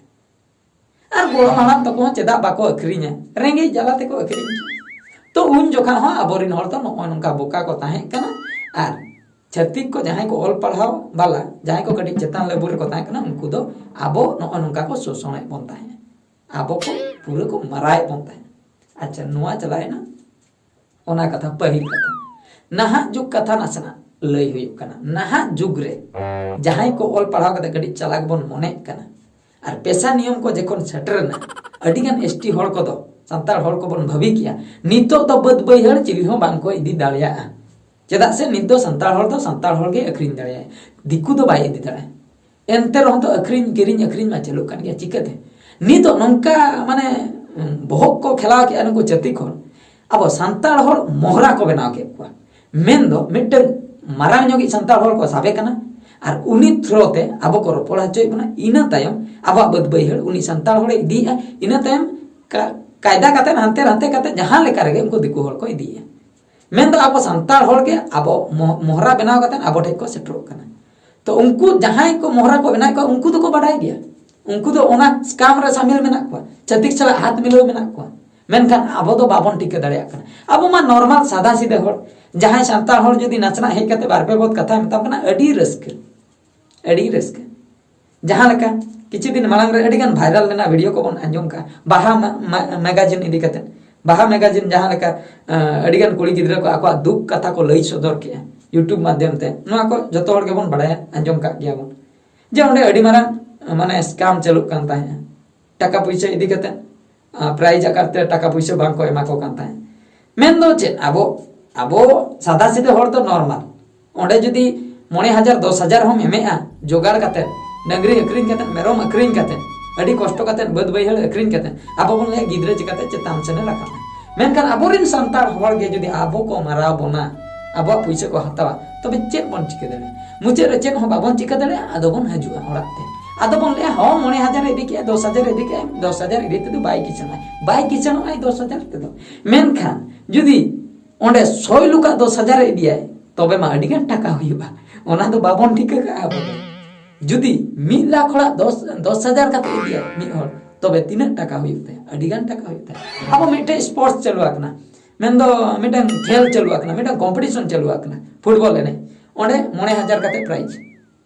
ᱟᱨ ᱜᱚᱲᱚᱢ ᱦᱟᱲᱟᱢ ᱛᱟᱠᱚ ᱦᱚᱸ ᱪᱮᱫᱟᱜ ᱵᱟᱠᱚ ᱟᱹᱠᱷᱨᱤᱧᱟ? ᱨᱮᱸᱜᱮᱡ ᱡᱟᱞᱟ ᱛᱮᱠᱚ ᱟᱹᱠᱷᱨᱤᱧ ᱠᱮᱫᱟ᱾ ᱛᱚ ᱩᱱ ᱡᱚᱠᱷᱟ ᱦᱚᱸ ᱟᱵᱚᱨᱮᱱ ᱦᱚᱲ ᱫᱚ ᱱᱚᱜᱼᱚ ᱱᱚᱝᱠᱟ ᱵᱚᱠᱟ ᱠᱚ ᱛᱟᱦᱮᱸ ᱠᱟᱱᱟ᱾ ᱟᱨ ᱪᱷᱟᱹᱛᱤᱠ ᱠᱚ ᱡᱟᱦᱟᱸᱭ ᱠᱚ ᱚᱞ ᱯᱟᱲᱦᱟᱣ ᱵᱟᱞᱟ, ᱡᱟᱦᱟᱸᱭ ᱠᱚ ᱠᱟᱹᱴᱤᱡ ᱪᱮᱛᱟᱱ ᱞᱮᱵᱮᱞ ᱨᱮᱠᱚ ᱛᱟᱦᱮᱸ ᱠᱟᱱᱟ, ᱩᱱᱠᱩ ᱫᱚ ᱟᱵᱚ ᱱᱚᱜᱼᱚ ᱱᱚᱝᱠᱟ ᱠᱚ ᱥᱳᱥᱚᱱᱮᱫ ᱵᱚᱱ ᱛᱟᱦᱮᱸᱫ, ᱟᱵᱚ ᱠᱚ ᱯᱩᱨᱟᱹ ᱠᱚ ᱢᱟᱨᱟᱭᱮᱫ ᱵᱚᱱ ᱛᱟᱦᱮᱸᱫ᱾ ᱟᱪᱪᱷᱟ, ᱱᱚᱣᱟ ᱪᱟᱞᱟᱣᱮᱱᱟ ᱚᱱᱟ ᱠᱟᱛᱷᱟ, ᱯᱟᱹᱦᱤᱞ ᱠᱟᱛᱷᱟ᱾ ᱱᱟᱦᱟᱜ ᱡᱩᱜᱽ ᱠᱟᱛᱷᱟ ᱱᱟᱥᱮᱱᱟᱜ ᱞᱟᱹᱭ ᱦᱩᱭᱩᱜ ᱠᱟᱱᱟ᱾ ᱱᱟᱦᱟᱜ ᱡᱩᱜᱽ ᱨᱮ ᱡᱟᱦᱟᱸᱭ ᱠᱚ ᱚᱞ ᱯᱟᱲᱦᱟᱣ ᱠᱟᱛᱮ ᱠᱟᱹᱴᱤᱡ ᱪᱟᱞᱟᱠ ᱵᱚᱱ ᱢᱚᱱᱮᱜ ᱠᱟᱱᱟ, ᱟᱨ ᱯᱮᱥᱟ ᱱᱤᱭᱚᱢ ᱠᱚ ᱡᱚᱠᱷᱚᱱ ᱥᱮᱴᱮᱨᱮᱱᱟ, ᱟᱹᱰᱤᱜᱟᱱ ᱮᱥ ᱴᱤ ᱦᱚᱲ ᱠᱚᱫᱚ, ᱥᱟᱱᱛᱟᱲ ᱦᱚᱲ ᱠᱚᱵᱚᱱ ᱵᱷᱟᱹᱵᱤ ᱠᱮᱜᱼᱟ, ᱱᱤᱛᱚᱜ ᱫᱚ ᱵᱟᱹᱫ ᱵᱟᱹᱭᱦᱟᱹᱲ ᱪᱤᱞᱤ ᱦᱚᱸ ᱵᱟᱝ ᱠᱚ ᱤᱫᱤ ᱫᱟᱲᱮᱭᱟᱜᱼᱟ᱾ ᱪᱮᱫᱟᱜ ᱥᱮ ᱱᱤᱛ ᱫᱚ ᱥᱟᱱᱛᱟᱲ ᱦᱚᱲ ᱫᱚ ᱥᱟᱱᱛᱟᱲ ᱦᱚᱲ ᱜᱮ ᱟᱹᱠᱷᱨᱤᱧ ᱫᱟᱲᱮᱭᱟᱜᱼᱟ, ᱫᱤᱠᱩ ᱫᱚ ᱵᱟᱭ ᱤᱫᱤ ᱫᱟᱲᱮᱭᱟᱜᱼᱟ᱾ ᱮᱱᱛᱮ ᱨᱮᱦᱚᱸ ᱫᱚ ᱟᱹᱠᱷᱨᱤᱧ, ᱠᱤᱨᱤᱧ ᱟᱹᱠᱷᱨᱤᱧ ᱢᱟ ᱪᱟᱹᱞᱩᱜ ᱠᱟᱱ ᱜᱮᱭᱟ᱾ ᱪᱤᱠᱟᱹᱛᱮ? ᱱᱤᱛᱚᱜ ᱱᱚᱝᱠᱟ ᱢᱟᱱᱮ, ᱩᱸ, ᱵᱚᱦᱚᱜ ᱠᱚ ᱠᱷᱮᱞᱟᱣ ᱠᱮᱜᱼᱟ ᱱᱩᱠᱩ ᱪᱷᱟᱹᱛᱤᱠ ᱦᱚᱲ, ᱟᱵᱚ ᱥᱟᱱᱛᱟᱲ ᱦᱚᱲ ᱢᱚᱦᱨᱟ ᱠᱚ ᱵᱮᱱᱟᱣ ᱠᱮᱫ ᱠᱚᱣᱟ᱾ ᱢᱮᱱᱫᱚ ᱢᱤᱫᱴᱟᱝ ᱢᱟᱨᱟᱝ ᱧᱚᱜᱤᱡ ᱥᱟᱱᱛᱟᱲ ᱦᱚᱲ ᱠᱚ ᱥᱟᱵᱮ ᱠᱟᱱᱟ, ᱟᱨ ᱩᱱᱤ ᱛᱷᱨᱳ ᱛᱮ ᱟᱵᱚ ᱠᱚ ᱨᱚᱯᱚᱲ ᱦᱚᱪᱚᱭᱮᱫ ᱵᱚᱱᱟ᱾ ᱤᱱᱟᱹ ᱛᱟᱭᱚᱢ ᱟᱵᱚᱣᱟᱜ ᱵᱟᱹᱫ ᱵᱟᱹᱭᱦᱟᱹᱲ ᱩᱱᱤ ᱥᱟᱱᱛᱟᱲ ᱦᱚᱲᱮ ᱤᱫᱤᱭᱮᱫᱼᱟ᱾ ᱤᱱᱟᱹ ᱛᱟᱭᱚᱢ ᱠᱟ-, ᱠᱟᱭᱫᱟ ᱠᱟᱛᱮ, ᱦᱟᱱᱛᱮ ᱱᱟᱛᱮ ᱠᱟᱛᱮ, ᱡᱟᱦᱟᱸ ᱞᱮᱠᱟ ᱨᱮᱜᱮ ᱩᱱᱠᱩ ᱫᱤᱠᱩ ᱦᱚᱲ ᱠᱚ ᱤᱫᱤᱭᱮᱫᱼᱟ᱾ ᱢᱮᱱᱫᱚ ᱟᱵᱚ ᱥᱟᱱᱛᱟᱲ ᱦᱚᱲ ᱜᱮ ᱟᱵᱚ ᱢᱚ-, ᱢᱚᱦᱨᱟ ᱵᱮᱱᱟᱣ ᱠᱟᱛᱮ ᱟᱵᱚ ᱴᱷᱮᱱ ᱠᱚ ᱥᱮᱴᱮᱨᱚᱜ ᱠᱟᱱᱟ᱾ ᱛᱚ ᱩᱱᱠᱩ ᱡᱟᱦᱟᱸᱭ ᱠᱚ ᱢᱚᱦᱨᱟ ᱠᱚ ᱵᱮᱱᱟᱣᱮᱫ ᱠᱚᱣᱟ, ᱩᱱᱠᱩ ᱫᱚᱠᱚ ᱵᱟᱰᱟᱭ ᱜᱮᱭᱟ᱾ ᱩᱱᱠᱩ ᱫᱚ ᱚᱱᱟ scam ᱨᱮ ᱥᱟᱢᱤᱞ ᱢᱮᱱᱟᱜ ᱠᱚᱣᱟ, ᱪᱷᱟᱹᱛᱤᱠ ᱥᱟᱞᱟᱜ ᱦᱟᱛ ᱢᱤᱞᱟᱹᱣ ᱢᱮᱱᱟᱜ ᱠᱚᱣᱟ᱾ ᱢᱮᱱᱠᱷᱟᱱ ᱟᱵᱚ ᱫᱚ ᱵᱟᱵᱚᱱ ᱴᱷᱤᱠᱟᱹ ᱫᱟᱲᱮᱭᱟᱜ ᱠᱟᱱᱟ᱾ ᱟᱵᱚ ᱢᱟ normal ᱥᱟᱫᱟ ᱥᱤᱫᱟᱹ ᱦᱚᱲ, ᱡᱟᱦᱟᱸᱭ ᱥᱟᱱᱛᱟᱲ ᱦᱚᱲ ᱡᱩᱫᱤ ᱱᱟᱥᱮᱱᱟᱜ ᱦᱮᱡ ᱠᱟᱛᱮ ᱵᱟᱨ ᱯᱮ ᱵᱚᱛ ᱠᱟᱛᱷᱟᱭ ᱢᱮᱛᱟᱢ ᱠᱟᱱᱟ, ᱟᱹᱰᱤ ᱨᱟᱹᱥᱠᱟᱹ, ᱟᱹᱰᱤ ᱨᱟᱹᱥᱠᱟᱹ᱾ ᱡᱟᱦᱟᱸ ᱞᱮᱠᱟ ᱠᱤᱪᱷᱩ ᱫᱤᱱ ᱢᱟᱲᱟᱝ ᱨᱮ ᱟᱹᱰᱤ ᱜᱟᱱ viral ᱞᱮᱱᱟ, video ᱠᱚᱵᱚᱱ ᱟᱸᱡᱚᱢ ᱠᱟᱜᱼᱟ, ᱵᱟᱦᱟ ᱢᱟ-, ᱢᱟ-, magazine ᱤᱫᱤ ᱠᱟᱛᱮ᱾ ᱵᱟᱦᱟ magazine ᱡᱟᱦᱟᱸ ᱞᱮᱠᱟ, ᱟᱸ, ᱟᱹᱰᱤ ᱜᱟᱱ ᱠᱩᱲᱤ ᱜᱤᱫᱽᱨᱟᱹ ᱠᱚ ᱟᱠᱚᱣᱟᱜ ᱫᱩᱠ ᱠᱟᱛᱷᱟ ᱠᱚ ᱞᱟᱹᱭ ᱥᱚᱫᱚᱨ ᱠᱮᱜᱼᱟ YouTube ᱢᱟᱫᱽᱫᱷᱚᱢ ᱛᱮ, ᱱᱚᱣᱟ ᱠᱚ ᱡᱚᱛᱚ ᱦᱚᱲ ᱜᱮᱵᱚᱱ ᱵᱟᱲᱟᱭᱟ, ᱟᱸᱡᱚᱢ ᱠᱟᱜ ᱜᱮᱭᱟ ᱵᱚᱱ, ᱡᱮ ᱚᱸᱰᱮ ᱟᱹᱰᱤ ᱢᱟᱨᱟᱝ, ᱢᱟᱱᱮ, scam ᱪᱟᱹᱞᱩᱜ ᱠᱟᱱ ᱛᱟᱦᱮᱸᱜᱼᱟ᱾ ᱴᱟᱠᱟ ᱯᱩᱭᱥᱟᱹ ᱤᱫᱤ ᱠᱟᱛᱮ, ᱟᱸ, prize ᱟᱠᱟᱨ ᱛᱮ ᱴᱟᱠᱟ ᱯᱩᱭᱥᱟᱹ ᱵᱟᱝ ᱠᱚ ᱮᱢᱟ ᱠᱚ ᱠᱟᱱ ᱛᱟᱦᱮᱸᱫ᱾ ᱢᱮᱱ ᱫᱚ ᱪᱮᱫ, ᱟᱵᱚ, ᱟᱵᱚ ᱥᱟᱫᱟ ᱥᱤᱫᱟᱹ ᱦᱚᱲ ᱫᱚ normal᱾ ᱚᱸᱰᱮ ᱡᱩᱫᱤ ᱢᱚᱬᱮ ᱦᱟᱡᱟᱨ, ᱫᱚᱥ ᱦᱟᱡᱟᱨ ᱦᱚᱸᱢ ᱮᱢᱮᱜᱼᱟ, ᱡᱚᱜᱟᱲ ᱠᱟᱛᱮ, ᱰᱟᱹᱝᱨᱤ ᱟᱹᱠᱷᱨᱤᱧ ᱠᱟᱛᱮ, ᱢᱮᱨᱚᱢ ᱟᱹᱠᱷᱨᱤᱧ ᱠᱟᱛᱮ, ᱟᱹᱰᱤ ᱠᱚᱥᱴᱚ ᱠᱟᱛᱮ, ᱵᱟᱹᱫᱽ ᱵᱟᱹᱭᱦᱟᱹᱲ ᱟᱹᱠᱷᱨᱤᱧ ᱠᱟᱛᱮ, ᱟᱵᱚ ᱵᱚᱱ ᱞᱟᱹᱭᱟ ᱜᱤᱫᱽᱨᱟᱹ ᱪᱤᱠᱟᱛᱮ ᱪᱮᱛᱟᱱ ᱥᱮᱱᱮ ᱨᱟᱠᱟᱵᱟ᱾ ᱢᱮᱱᱠᱷᱟᱱ ᱟᱵᱚᱨᱮᱱ ᱥᱟᱱᱛᱟᱲ ᱦᱚᱲ ᱜᱮ ᱡᱩᱫᱤ ᱟᱵᱚ ᱠᱚ ᱢᱟᱨᱟᱣ ᱵᱚᱱᱟ, ᱟᱵᱚᱣᱟᱜ ᱯᱩᱭᱥᱟᱹ ᱠᱚ ᱦᱟᱛᱟᱣᱟ, ᱛᱚᱵᱮ ᱪᱮᱫ ᱵᱚᱱ ᱪᱤᱠᱟᱹ ᱫᱟᱲᱮᱭᱟᱜᱼᱟ? ᱢᱩᱪᱟᱹᱫ ᱨᱮ ᱪᱮᱫ ᱦᱚᱸ ᱵᱟᱵᱚᱱ ᱪᱤᱠᱟᱹ ᱫᱟᱲᱮᱭᱟᱜᱼᱟ᱾ ᱟᱫᱚ ᱵᱚᱱ ᱦᱤᱡᱩᱜᱼᱟ ᱚᱲᱟᱜ ᱛᱮ, ᱟᱫᱚ ᱵᱚᱱ ᱞᱟᱹᱭᱟ, "ᱦᱚᱸ, ᱢᱚᱬᱮ ᱦᱟᱡᱟᱨ ᱮ ᱤᱫᱤ ᱠᱮᱜᱼᱟ, ᱫᱚᱥ ᱦᱟᱡᱟᱨ ᱮ ᱤᱫᱤ ᱠᱮᱜᱼᱟ, ᱫᱚᱥ ᱦᱟᱡᱟᱨ ᱤᱫᱤ ᱛᱮᱫᱚ ᱵᱟᱭ ᱠᱤᱥᱟᱹᱬᱚᱜᱼᱟ, ᱵᱟᱭ ᱠᱤᱥᱟᱹᱬᱚᱜᱼᱟᱭ ᱫᱚᱥ ᱦᱟᱡᱟᱨ ᱛᱮᱫᱚ᱾" ᱢᱮᱱᱠᱷᱟᱱ ᱡᱩᱫᱤ ᱚᱸᱰᱮ ᱥᱚᱭ ᱞᱩᱠᱟᱜ ᱫᱚᱥ ᱦᱟᱡᱟᱨ ᱮ ᱤᱫᱤᱭᱟᱭ, ᱛᱚᱵᱮ ᱢᱟ ᱟᱹᱰᱤ ᱜᱟᱱ ᱴᱟᱠᱟ ᱦᱩᱭᱩᱜᱼᱟ᱾ ᱚᱱᱟ ᱫᱚ ᱵᱟᱵᱚᱱ ᱴᱷᱤᱠᱟᱹ ᱠᱟᱜᱼᱟ ᱟᱵᱚ ᱫᱚ᱾ ᱡᱩᱫᱤ ᱢᱤᱫ ᱞᱟᱠᱷ ᱦᱚᱲᱟᱜ ᱫᱚᱥ, ᱫᱚᱥ ᱦᱟᱡᱟᱨ ᱠᱟᱛᱮ ᱤᱫᱤᱭᱟᱭ ᱢᱤᱫ ᱦᱚᱲ, ᱛᱚᱵᱮ ᱛᱤᱱᱟᱹᱜ ᱴᱟᱠᱟ ᱦᱩᱭᱩᱜ ᱛᱟᱭᱟ? ᱟᱹᱰᱤ ᱜᱟᱱ ᱴᱟᱠᱟ ᱦᱩᱭᱩᱜ ᱛᱟᱭᱟ᱾ ᱟᱵᱚ ᱢᱤᱫᱴᱮᱡ sports ᱪᱟᱹᱞᱩ ᱟᱠᱟᱱᱟ, ᱢᱮᱱᱫᱚ ᱢᱤᱫᱴᱟᱝ ᱠᱷᱮᱞ ᱪᱟᱹᱞᱩ ᱟᱠᱟᱱᱟ, ᱢᱤᱫᱴᱟᱝ competition ᱪᱟᱹᱞᱩ ᱟᱠᱟᱱᱟ, football ᱮᱱᱮᱡ᱾ ᱚᱸᱰᱮ ᱢᱚᱬᱮ ᱦᱟᱡᱟᱨ ᱠᱟᱛᱮ prize,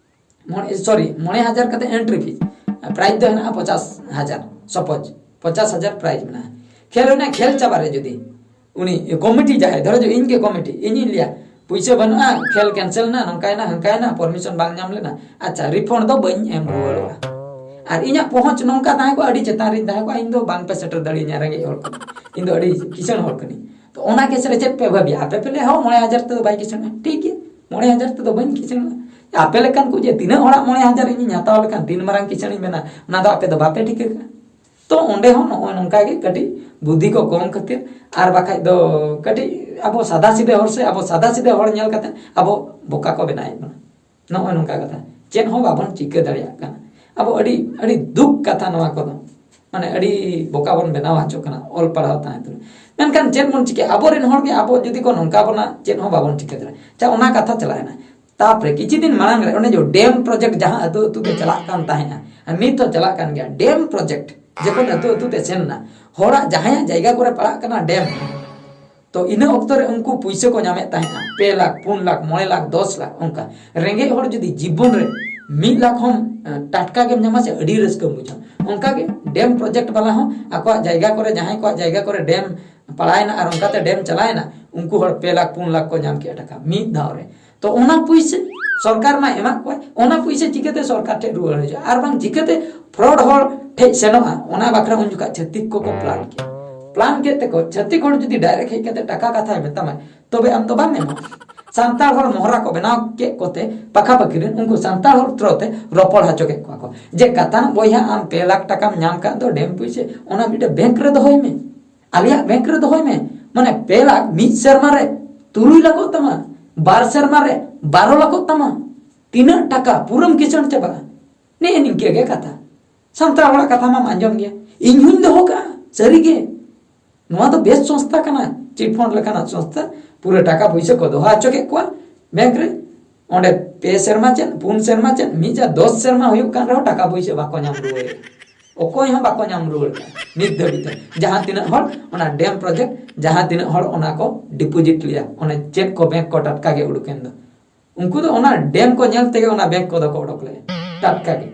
ᱢᱚᱬᱮ, sorry, ᱢᱚᱬᱮ ᱦᱟᱡᱟᱨ ᱠᱟᱛᱮ entry fee, prize ᱫᱚ ᱦᱮᱱᱟᱜᱼᱟ ᱯᱚᱧᱪᱟᱥ ᱦᱟᱡᱟᱨ, suppose ᱯᱚᱧᱪᱟᱥ ᱦᱟᱡᱟᱨ prize ᱢᱮᱱᱟᱜᱼᱟ᱾ ᱠᱷᱮᱞ ᱦᱩᱭᱱᱟ, ᱠᱷᱮᱞ ᱪᱟᱵᱟ ᱨᱮ ᱡᱩᱫᱤ ᱩᱱᱤ committee ᱡᱟᱦᱟᱸᱭ, ᱫᱷᱚᱨᱚ ᱡᱮ ᱤᱧ ᱜᱮ committee, ᱤᱧᱤᱧ ᱞᱟᱹᱭᱟ, "ᱯᱩᱭᱥᱟᱹ ᱵᱟᱹᱱᱩᱜᱼᱟ, ᱠᱷᱮᱞ cancel ᱮᱱᱟ, ᱱᱚᱝᱠᱟᱭᱮᱱᱟ, ᱦᱟᱝᱠᱟᱭᱮᱱᱟ, permission ᱵᱟᱝ ᱧᱟᱢ ᱞᱮᱱᱟ, ᱟᱪᱪᱷᱟ, refund ᱫᱚ ᱵᱟᱹᱧ ᱮᱢ ᱨᱩᱣᱟᱹᱲᱚᱜᱼᱟ᱾" ᱟᱨ ᱤᱧᱟᱹᱜ ᱯᱚᱦᱚᱸᱪ ᱱᱚᱝᱠᱟ ᱛᱟᱦᱮᱸ ᱠᱚᱜᱼᱟ, ᱟᱹᱰᱤ ᱪᱮᱛᱟᱱ ᱨᱤᱧ ᱛᱟᱦᱮᱸ ᱠᱚᱜᱼᱟ, ᱤᱧ ᱫᱚ ᱵᱟᱝ ᱯᱮ ᱥᱮᱴᱮᱨ ᱫᱟᱲᱮᱭᱟᱹᱧᱟ, ᱨᱮᱸᱜᱮᱡ ᱦᱚᱲ ᱠᱟᱱᱟ, ᱤᱧ ᱫᱚ ᱟᱹᱰᱤ ᱠᱤᱥᱟᱹᱬ ᱦᱚᱲ ᱠᱟᱹᱱᱟᱹᱧ᱾ ᱛᱚ ᱚᱱᱟ case ᱨᱮ ᱪᱮᱫ ᱯᱮ ᱵᱷᱟᱹᱵᱤᱭᱟ? ᱟᱯᱮ ᱯᱮ ᱞᱟᱹᱭᱟ, "ᱦᱚᱸ, ᱢᱚᱬᱮ ᱦᱟᱡᱟᱨ ᱛᱮᱫᱚ ᱵᱟᱭ ᱠᱤᱥᱟᱹᱬᱟ᱾" ᱴᱷᱤᱠ ᱜᱮᱭᱟ, ᱢᱚᱬᱮ ᱦᱟᱡᱟᱨ ᱛᱮᱫᱚ ᱵᱟᱹᱧ ᱠᱤᱥᱟᱹᱬᱟ᱾ ᱟᱯᱮ ᱞᱮᱠᱟᱱ ᱠᱚ ᱡᱮ ᱛᱤᱱᱟᱹᱜ ᱦᱚᱲᱟᱜ ᱢᱚᱬᱮ ᱦᱟᱡᱟᱨ ᱤᱧᱤᱧ ᱦᱟᱛᱟᱣ ᱞᱮᱠᱷᱟᱱ ᱛᱤᱱ ᱢᱟᱨᱟᱝ ᱠᱤᱥᱟᱹᱬᱤᱧ ᱵᱮᱱᱟ, ᱚᱱᱟ ᱫᱚ ᱟᱯᱮ ᱫᱚ ᱵᱟᱯᱮ ᱴᱷᱤᱠᱟᱹ ᱠᱟᱜᱼᱟ᱾ ᱛᱚ ᱚᱸᱰᱮ ᱦᱚᱸ ᱱᱚᱜᱼᱚᱭ ᱱᱚᱝᱠᱟ ᱜᱮ ᱠᱟᱹᱴᱤᱡ ᱵᱩᱫᱷᱤ ᱠᱚ ᱠᱚᱢ ᱠᱷᱟᱹᱛᱤᱨ, ᱟᱨ ᱵᱟᱠᱷᱟᱡ ᱫᱚ ᱠᱟᱹᱴᱤᱡ ᱟᱵᱚ ᱥᱟᱫᱟ ᱥᱤᱫᱟᱹ ᱦᱚᱲ ᱥᱮ ᱟᱵᱚ ᱥᱟᱫᱟ ᱥᱤᱫᱟᱹ ᱦᱚᱲ ᱧᱮᱞ ᱠᱟᱛᱮ ᱟᱵᱚ ᱵᱚᱠᱟ ᱠᱚ ᱵᱮᱱᱟᱣᱮᱫ ᱵᱚᱱᱟ᱾ ᱱᱚᱜᱼᱚᱭ ᱱᱚᱝᱠᱟ ᱠᱟᱛᱷᱟ, ᱪᱮᱫ ᱦᱚᱸ ᱵᱟᱵᱚᱱ ᱪᱤᱠᱟᱹ ᱫᱟᱲᱮᱭᱟᱜ ᱠᱟᱱᱟ᱾ ᱟᱵᱚ ᱟᱹᱰᱤ, ᱟᱹᱰᱤ ᱫᱩᱠ ᱠᱟᱛᱷᱟ ᱱᱚᱣᱟ ᱠᱚᱫᱚ, ᱢᱟᱱᱮ ᱟᱹᱰᱤ ᱵᱚᱠᱟ ᱵᱚᱱ ᱵᱮᱱᱟᱣ ᱦᱚᱪᱚᱜ ᱠᱟᱱᱟ ᱚᱞ ᱯᱟᱲᱦᱟᱣ ᱛᱟᱦᱮᱸ ᱛᱩᱞᱩᱡ᱾ ᱢᱮᱱᱠᱷᱟᱱ ᱪᱮᱫ ᱵᱚᱱ ᱪᱤᱠᱟᱹᱭᱟ? ᱟᱵᱚᱨᱮᱱ ᱦᱚᱲ ᱜᱮ ᱟᱵᱚ ᱡᱩᱫᱤ ᱠᱚ ᱱᱚᱝᱠᱟ ᱵᱚᱱᱟ, ᱪᱮᱫ ᱦᱚᱸ ᱵᱟᱵᱚᱱ ᱪᱤᱠᱟᱹ ᱫᱟᱲᱮᱭᱟᱜᱼᱟ᱾ ᱟᱪᱪᱷᱟ, ᱚᱱᱟ ᱠᱟᱛᱷᱟ ᱪᱟᱞᱟᱣᱮᱱᱟ᱾ ᱛᱟᱯᱚᱨᱮ ᱠᱤᱪᱷᱩ ᱫᱤᱱ ᱢᱟᱲᱟᱝ ᱨᱮ ᱚᱱᱮ ᱡᱮ dam project ᱡᱟᱦᱟᱸ ᱟᱹᱛᱩ ᱟᱹᱛᱩ ᱛᱮ ᱪᱟᱞᱟᱜ ᱠᱟᱱ ᱛᱟᱦᱮᱸᱜᱼᱟ, ᱟᱨ ᱱᱤᱛ ᱦᱚᱸ ᱪᱟᱞᱟᱜ ᱠᱟᱱ ᱜᱮᱭᱟ ᱰᱮᱢ ᱯᱨᱚᱡᱮᱠᱴ᱾ ᱡᱚᱠᱷᱚᱱ ᱟᱹᱛᱩ ᱟᱹᱛᱩ ᱛᱮ ᱥᱮᱱ ᱮᱱᱟ, ᱦᱚᱲᱟᱜ ᱡᱟᱦᱟᱸᱭᱟᱜ ᱡᱟᱭᱜᱟ ᱠᱚᱨᱮ ᱯᱟᱲᱟᱜ ᱠᱟᱱᱟ ᱰᱮᱢ, ᱛᱚ ᱤᱱᱟᱹ ᱚᱠᱛᱚ ᱨᱮ ᱩᱱᱠᱩ ᱯᱩᱭᱥᱟᱹ ᱠᱚ ᱧᱟᱢᱮᱫ ᱛᱟᱦᱮᱸᱫᱼᱟ, ᱯᱮ ᱞᱟᱠᱷ, ᱯᱩᱱ ᱞᱟᱠᱷ, ᱢᱚᱬᱮ ᱞᱟᱠᱷ, ᱫᱚᱥ ᱞᱟᱠᱷ, ᱚᱱᱠᱟ᱾ ᱨᱮᱸᱜᱮᱡ ᱦᱚᱲ ᱡᱩᱫᱤ ᱡᱤᱵᱚᱱ ᱨᱮ ᱢᱤᱫ ᱞᱟᱠᱷ ᱦᱚᱸ ᱴᱟᱴᱠᱟ ᱜᱮᱢ ᱧᱟᱢᱟ ᱥᱮ, ᱟᱹᱰᱤ ᱨᱟᱹᱥᱠᱟᱹᱢ ᱵᱩᱡᱷᱟᱹᱣᱟ᱾ ᱚᱱᱠᱟ ᱜᱮ ᱰᱮᱢ ᱯᱨᱚᱡᱮᱠᱴ ᱵᱟᱞᱟ ᱦᱚᱸ ᱟᱠᱚᱣᱟᱜ ᱡᱟᱭᱜᱟ ᱠᱚᱨᱮ, ᱡᱟᱦᱟᱸᱭ ᱠᱚᱣᱟᱜ ᱡᱟᱭᱜᱟ ᱠᱚᱨᱮ ᱰᱮᱢ ᱯᱟᱲᱟᱣᱮᱱᱟ ᱟᱨ ᱚᱱᱠᱟᱛᱮ ᱰᱮᱢ ᱪᱟᱞᱟᱣᱮᱱᱟ, ᱩᱱᱠᱩ ᱦᱚᱲ ᱯᱮ ᱞᱟᱠᱷ, ᱯᱩᱱ ᱞᱟᱠᱷ ᱠᱚ ᱧᱟᱢ ᱠᱮᱫᱼᱟ ᱴᱟᱠᱟ ᱢᱤᱫ ᱫᱷᱟᱣ ᱨᱮ᱾ ᱛᱚ ᱚᱱᱟ ᱯᱩᱭᱥᱟᱹ ᱥᱚᱨᱠᱟᱨ ᱢᱟ ᱮᱢᱟᱜ ᱠᱚᱣᱟᱭ, ᱚᱱᱟ ᱯᱩᱭᱥᱟᱹ ᱪᱤᱠᱟᱹᱛᱮ ᱥᱚᱨᱠᱟᱨ ᱴᱷᱮᱱ ᱨᱩᱣᱟᱹᱲ ᱦᱤᱡᱩᱜᱼᱟ? ᱟᱨ ᱵᱟᱝ ᱪᱤᱠᱟᱹᱛᱮ ᱯᱷᱨᱚᱰ ᱦᱚᱲ ᱴᱷᱮᱡ ᱥᱮᱱᱚᱜᱼᱟ? ᱚᱱᱟ ᱵᱟᱠᱷᱨᱟ ᱩᱱ ᱡᱚᱠᱷᱟᱡ ᱪᱷᱟᱹᱛᱤᱠ ᱠᱚᱠᱚ ᱯᱞᱟᱱ ᱠᱮᱫᱼᱟ᱾ ᱯᱞᱟᱱ ᱠᱮᱫ ᱛᱮᱠᱚ, ᱪᱷᱟᱹᱛᱤᱠ ᱦᱚᱲ ᱡᱩᱫᱤ ᱰᱟᱭᱨᱮᱠᱴ ᱦᱮᱡ ᱠᱟᱛᱮ ᱴᱟᱠᱟ ᱠᱟᱛᱷᱟᱭ ᱢᱮᱛᱟᱢᱟᱭ, ᱛᱚᱵᱮ ᱟᱢ ᱫᱚ ᱵᱟᱢ ᱮᱢᱟ᱾ ᱥᱟᱱᱛᱟᱲ ᱦᱚᱲ ᱢᱚᱦᱨᱟ ᱠᱚ ᱵᱮᱱᱟᱣ ᱠᱮᱫ ᱠᱚᱛᱮ ᱯᱟᱠᱷᱟ ᱯᱟᱹᱠᱷᱤ ᱨᱮᱱ ᱩᱱᱠᱩ ᱥᱟᱱᱛᱟᱲ ᱦᱚᱲ ᱛᱷᱨᱳ ᱛᱮ ᱨᱚᱯᱚᱲ ᱦᱚᱪᱚ ᱠᱮᱫ ᱠᱚᱣᱟ ᱠᱚ ᱡᱮ, ᱠᱟᱛᱷᱟ ᱵᱚᱭᱦᱟ, ᱟᱢ ᱯᱮ ᱞᱟᱠᱷ ᱴᱟᱠᱟᱢ ᱧᱟᱢ ᱠᱟᱫ ᱫᱚ ᱰᱮᱢ ᱯᱩᱭᱥᱟᱹ, ᱚᱱᱟ ᱢᱤᱫᱴᱮᱱ ᱵᱮᱝᱠ ᱨᱮ ᱫᱚᱦᱚᱭ ᱢᱮ, ᱟᱞᱮᱭᱟᱜ ᱵᱮᱝᱠ ᱨᱮ ᱫᱚᱦᱚᱭ ᱢᱮ᱾ ᱢᱟᱱᱮ ᱯᱮ ᱞᱟᱠᱷ ᱢᱤᱫ ᱥᱮᱨᱢᱟ ᱨᱮ ᱛᱩᱨᱩᱭ ᱞᱟᱠᱷᱚᱜ ᱛᱟᱢᱟ, ᱵᱟᱨ ᱥᱮᱨᱢᱟ ᱨᱮ ᱵᱟᱨᱚ ᱞᱟᱠᱷᱚᱜ ᱛᱟᱢᱟ᱾ ᱛᱤᱱᱟᱹᱜ ᱴᱟᱠᱟ ᱯᱩᱨᱟᱹᱢ ᱠᱤᱥᱟᱹᱬ ᱪᱟᱵᱟᱜᱼᱟ᱾ ᱱᱮᱜᱼᱮ ᱱᱤᱝᱠᱟᱹ ᱜᱮ ᱠᱟᱛᱷᱟ᱾ ᱥᱟᱱᱛᱟᱲ ᱦᱚᱲᱟᱜ ᱠᱟᱛᱷᱟ ᱢᱟᱢ ᱟᱸᱡᱚᱢ ᱜᱮᱭᱟ, ᱤᱧ ᱦᱚᱧ ᱫᱚᱦᱚ ᱠᱟᱜᱼᱟ, ᱥᱟᱹᱨᱤ ᱜᱮ᱾ ᱱᱚᱣᱟ ᱫᱚ ᱵᱮᱥ ᱥᱚᱝᱥᱛᱷᱟ ᱠᱟᱱᱟ, ᱪᱤᱴ ᱯᱷᱟᱱᱰ ᱞᱮᱠᱟᱱᱟᱜ ᱥᱚᱝᱥᱛᱷᱟ᱾ ᱯᱩᱨᱟᱹ ᱴᱟᱠᱟ ᱯᱩᱭᱥᱟᱹ ᱠᱚ ᱫᱚᱦᱚ ᱦᱚᱪᱚ ᱠᱮᱫ ᱠᱚᱣᱟ ᱵᱮᱝᱠ ᱨᱮ᱾ ᱚᱸᱰᱮ ᱯᱮ ᱥᱮᱨᱢᱟ ᱪᱮᱫ, ᱯᱩᱱ ᱥᱮᱨᱢᱟ ᱪᱮᱫ, ᱢᱤᱫ ᱡᱟ ᱫᱚᱥ ᱥᱮᱨᱢᱟ ᱦᱩᱭᱩᱜ ᱠᱟᱱ ᱨᱮᱦᱚᱸ ᱴᱟᱠᱟ ᱯᱩᱭᱥᱟᱹ ᱵᱟᱠᱚ ᱧᱟᱢ ᱨᱩᱣᱟᱹᱲᱮᱫᱼᱟ᱾ ᱚᱠᱚᱭ ᱦᱚᱸ ᱵᱟᱠᱚ ᱧᱟᱢ ᱨᱩᱣᱟᱹᱲ ᱠᱟᱜᱼᱟ ᱱᱤᱛ ᱫᱷᱟᱹᱵᱤᱡ ᱛᱮ᱾ ᱡᱟᱦᱟᱸ ᱛᱤᱱᱟᱹᱜ ᱦᱚᱲ ᱚᱱᱟ ᱰᱮᱢ ᱯᱨᱚᱡᱮᱠᱴ, ᱡᱟᱦᱟᱸ ᱛᱤᱱᱟᱹᱜ ᱦᱚᱲ ᱚᱱᱟ ᱠᱚ ᱰᱤᱯᱚᱡᱤᱴ ᱞᱮᱜᱼᱟ, ᱚᱱᱮ ᱪᱮᱫ ᱠᱚ ᱵᱮᱝᱠ ᱠᱚ ᱴᱟᱴᱠᱟ ᱜᱮ ᱩᱰᱩᱠ ᱮᱱ ᱫᱚ, ᱩᱱᱠᱩ ᱫᱚ ᱚᱱᱟ ᱰᱮᱢ ᱠᱚ ᱧᱮᱞ ᱛᱮᱜᱮ ᱚᱱᱟ ᱵᱮᱝᱠ ᱠᱚᱫᱚ ᱠᱚ ᱚᱰᱚᱠ ᱞᱮᱜᱼᱟ ᱴᱟᱴᱠᱟ ᱜᱮ᱾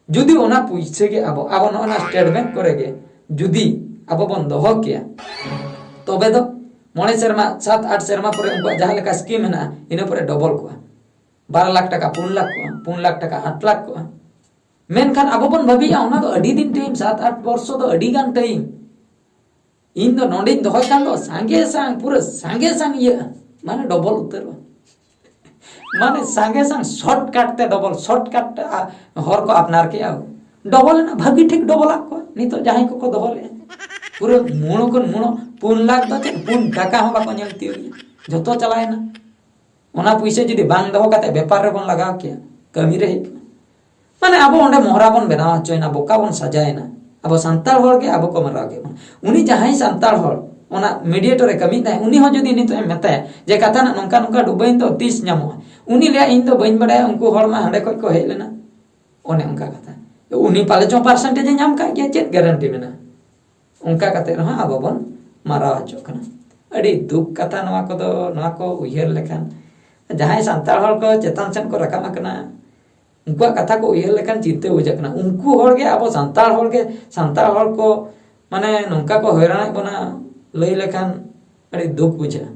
ᱡᱩᱫᱤ ᱚᱱᱟ ᱯᱩᱭᱥᱟᱹ ᱜᱮ ᱟᱵᱚ, ᱟᱵᱚ ᱱᱚᱜᱼᱚ ᱱᱟ ᱥᱴᱮᱴ ᱵᱮᱝᱠ ᱠᱚᱨᱮ ᱜᱮ ᱡᱩᱫᱤ ᱟᱵᱚ ᱵᱚᱱ ᱫᱚᱦᱚ ᱠᱮᱭᱟ, ᱛᱚᱵᱮ ᱫᱚ ᱢᱚᱬᱮ ᱥᱮᱨᱢᱟ, ᱥᱟᱛ ᱟᱴ ᱥᱮᱨᱢᱟ ᱯᱚᱨᱮ ᱩᱱᱠᱩᱣᱟᱜ ᱡᱟᱦᱟᱸ ᱞᱮᱠᱟ ᱥᱠᱤᱢ ᱢᱮᱱᱟᱜᱼᱟ, ᱤᱱᱟᱹ ᱯᱚᱨᱮ ᱰᱚᱵᱚᱞ ᱠᱚᱜᱼᱟ᱾ ᱵᱟᱨ ᱞᱟᱠᱷ ᱴᱟᱠᱟ ᱯᱩᱱ ᱞᱟᱠᱷ ᱠᱚᱜᱼᱟ, ᱯᱩᱱ ᱞᱟᱠᱷ ᱴᱟᱠᱟ ᱟᱴ ᱞᱟᱠᱷ ᱠᱚᱜᱼᱟ᱾ ᱢᱮᱱᱠᱷᱟᱱ ᱟᱵᱚ ᱵᱚᱱ ᱵᱷᱟᱹᱵᱤᱭᱟ, ᱚᱱᱟ ᱫᱚ ᱟᱹᱰᱤ ᱫᱤᱱ ᱴᱟᱭᱤᱢ, ᱥᱟᱛ ᱟᱴ ᱵᱚᱨᱥᱚ ᱫᱚ ᱟᱹᱰᱤ ᱜᱟᱱ ᱴᱟᱭᱤᱢ᱾ ᱤᱧ ᱫᱚ ᱱᱚᱰᱮᱧ ᱫᱚᱦᱚᱭ ᱠᱷᱟᱱ ᱫᱚ ᱥᱟᱸᱜᱮ ᱥᱟᱝ, ᱯᱩᱨᱟᱹ ᱥᱟᱸᱜᱮ ᱥᱟᱝ ᱤᱭᱟᱹᱜᱼᱟ, ᱢᱟᱱᱮ ᱰᱚᱵᱚᱞ ᱩᱛᱟᱹᱨᱚᱜᱼᱟ᱾ ᱢᱟᱱᱮ ᱥᱟᱸᱜᱮ ᱥᱟᱝ ᱥᱚᱨᱴᱠᱟᱴ ᱛᱮ ᱰᱚᱵᱚᱞ, ᱥᱚᱨᱴᱠᱟᱴ ᱛᱮ ᱟ-, ᱦᱚᱨ ᱠᱚ ᱟᱯᱱᱟᱨ ᱠᱮᱜᱼᱟ᱾ ᱰᱚᱵᱚᱞ ᱮᱱᱟ, ᱵᱷᱟᱹᱜᱤ ᱴᱷᱤᱠ ᱰᱚᱵᱚᱞ ᱟᱫ ᱠᱚᱣᱟ ᱱᱤᱛᱚᱜ ᱡᱟᱦᱟᱸᱭ ᱠᱚᱠᱚ ᱫᱚᱦᱚ ᱞᱮᱜᱼᱟ᱾ ᱯᱩᱨᱟᱹ ᱢᱩᱬᱩ ᱠᱷᱚᱱ ᱢᱩᱬᱩ ᱯᱩᱱ ᱞᱟᱠᱷ ᱫᱚ ᱪᱮᱫ, ᱯᱩᱱ ᱴᱟᱠᱟ ᱦᱚᱸ ᱵᱟᱠᱚ ᱧᱮᱞ ᱛᱤᱭᱳᱜ ᱞᱮᱜᱼᱟ, ᱡᱷᱚᱛᱚ ᱪᱟᱞᱟᱣᱮᱱᱟ᱾ ᱚᱱᱟ ᱯᱩᱭᱥᱟᱹ ᱡᱩᱫᱤ ᱵᱟᱝ ᱫᱚᱦᱚ ᱠᱟᱛᱮ ᱵᱮᱯᱟᱨ ᱨᱮᱵᱚᱱ ᱞᱟᱜᱟᱣ ᱠᱮᱭᱟ, ᱠᱟᱹᱢᱤ ᱨᱮ ᱦᱮᱡ ᱠᱚᱜᱼᱟ᱾ ᱢᱟᱱᱮ ᱟᱵᱚ ᱚᱸᱰᱮ ᱢᱚᱦᱨᱟ ᱵᱚᱱ ᱵᱮᱱᱟᱣ ᱦᱚᱪᱚᱭᱮᱱᱟ, ᱵᱚᱠᱟ ᱵᱚᱱ ᱥᱟᱡᱟᱭᱮᱱᱟ᱾ ᱟᱵᱚ ᱥᱟᱱᱛᱟᱲ ᱦᱚᱲ ᱜᱮ ᱟᱵᱚ ᱠᱚ ᱢᱟᱨᱟᱣ ᱠᱮᱫ ᱵᱚᱱᱟ᱾ ᱩᱱᱤ ᱡᱟᱦᱟᱸᱭ ᱥᱟᱱᱛᱟᱲ ᱦᱚᱲ ᱚᱱᱟ ᱢᱤᱰᱤᱭᱮᱴᱚᱨ ᱮ ᱠᱟᱹᱢᱤᱭᱮᱫ ᱛᱟᱦᱮᱸᱫ, ᱩᱱᱤ ᱦᱚᱸ ᱡᱩᱫᱤ ᱱᱤᱛᱚᱜ ᱮᱢ ᱢᱮᱛᱟᱭᱟ ᱡᱮ, "ᱠᱟᱛᱷᱟ ᱱᱟᱜ ᱱᱚᱝᱠᱟ ᱱᱚᱝᱠᱟ ᱰᱩᱵᱟᱹᱭᱮᱱ ᱫᱚ, ᱛᱤᱥ ᱧᱟᱢᱚᱜᱼᱟ?" ᱩᱱᱤ ᱞᱟᱹᱭᱟ, "ᱤᱧ ᱫᱚ ᱵᱟᱹᱧ ᱵᱟᱲᱟᱭᱟ, ᱩᱱᱠᱩ ᱦᱚᱲ ᱢᱟ ᱦᱟᱸᱰᱮ ᱠᱷᱚᱡ ᱠᱚ ᱦᱮᱡ ᱞᱮᱱᱟ᱾" ᱚᱱᱮ ᱚᱱᱠᱟ ᱠᱟᱛᱷᱟ᱾ ᱩᱱᱤ ᱯᱟᱞᱮ ᱪᱚᱝ ᱯᱟᱨᱥᱮᱱᱴᱮᱡᱽ ᱮ ᱧᱟᱢ ᱠᱟᱜ ᱜᱮᱭᱟ, ᱪᱮᱫ ᱜᱟᱨᱮᱱᱴᱤ ᱢᱮᱱᱟᱜᱼᱟ? ᱚᱱᱠᱟ ᱠᱟᱛᱮ ᱨᱮᱦᱚᱸ ᱟᱵᱚ ᱵᱚᱱ ᱢᱟᱨᱟᱣ ᱦᱚᱪᱚᱜ ᱠᱟᱱᱟ᱾ ᱟᱹᱰᱤ ᱫᱩᱠ ᱠᱟᱛᱷᱟ ᱱᱚᱣᱟ ᱠᱚᱫᱚ, ᱱᱚᱣᱟ ᱠᱚ ᱩᱭᱦᱟᱹᱨ ᱞᱮᱠᱷᱟᱱ᱾ ᱡᱟᱦᱟᱸᱭ ᱥᱟᱱᱛᱟᱲ ᱦᱚᱲ ᱠᱚ ᱪᱮᱛᱟᱱ ᱥᱮᱫ ᱠᱚ ᱨᱟᱠᱟᱵ ᱟᱠᱟᱱᱟ, ᱩᱱᱠᱩᱣᱟᱜ ᱠᱟᱛᱷᱟ ᱠᱚ ᱩᱭᱦᱟᱹᱨ ᱞᱮᱠᱷᱟᱱ ᱪᱤᱱᱛᱟᱹ ᱵᱩᱡᱷᱟᱹᱜ ᱠᱟᱱᱟ᱾ ᱩᱱᱠᱩ ᱦᱚᱲ ᱜᱮ ᱟᱵᱚ ᱥᱟᱱᱛᱟᱲ ᱦᱚᱲ ᱜᱮ, ᱥᱟᱱᱛᱟᱲ ᱦᱚᱲ ᱠᱚ ᱢᱟᱱᱮ ᱱᱚᱝᱠᱟ ᱠᱚ ᱦᱚᱭᱨᱟᱱᱮᱫ ᱵᱚᱱᱟ, ᱞᱟᱹᱭ ᱞᱮᱠᱷᱟᱱ ᱟᱹᱰᱤ ᱫᱩᱠ ᱵᱩᱡᱷᱟᱹᱜᱼᱟ᱾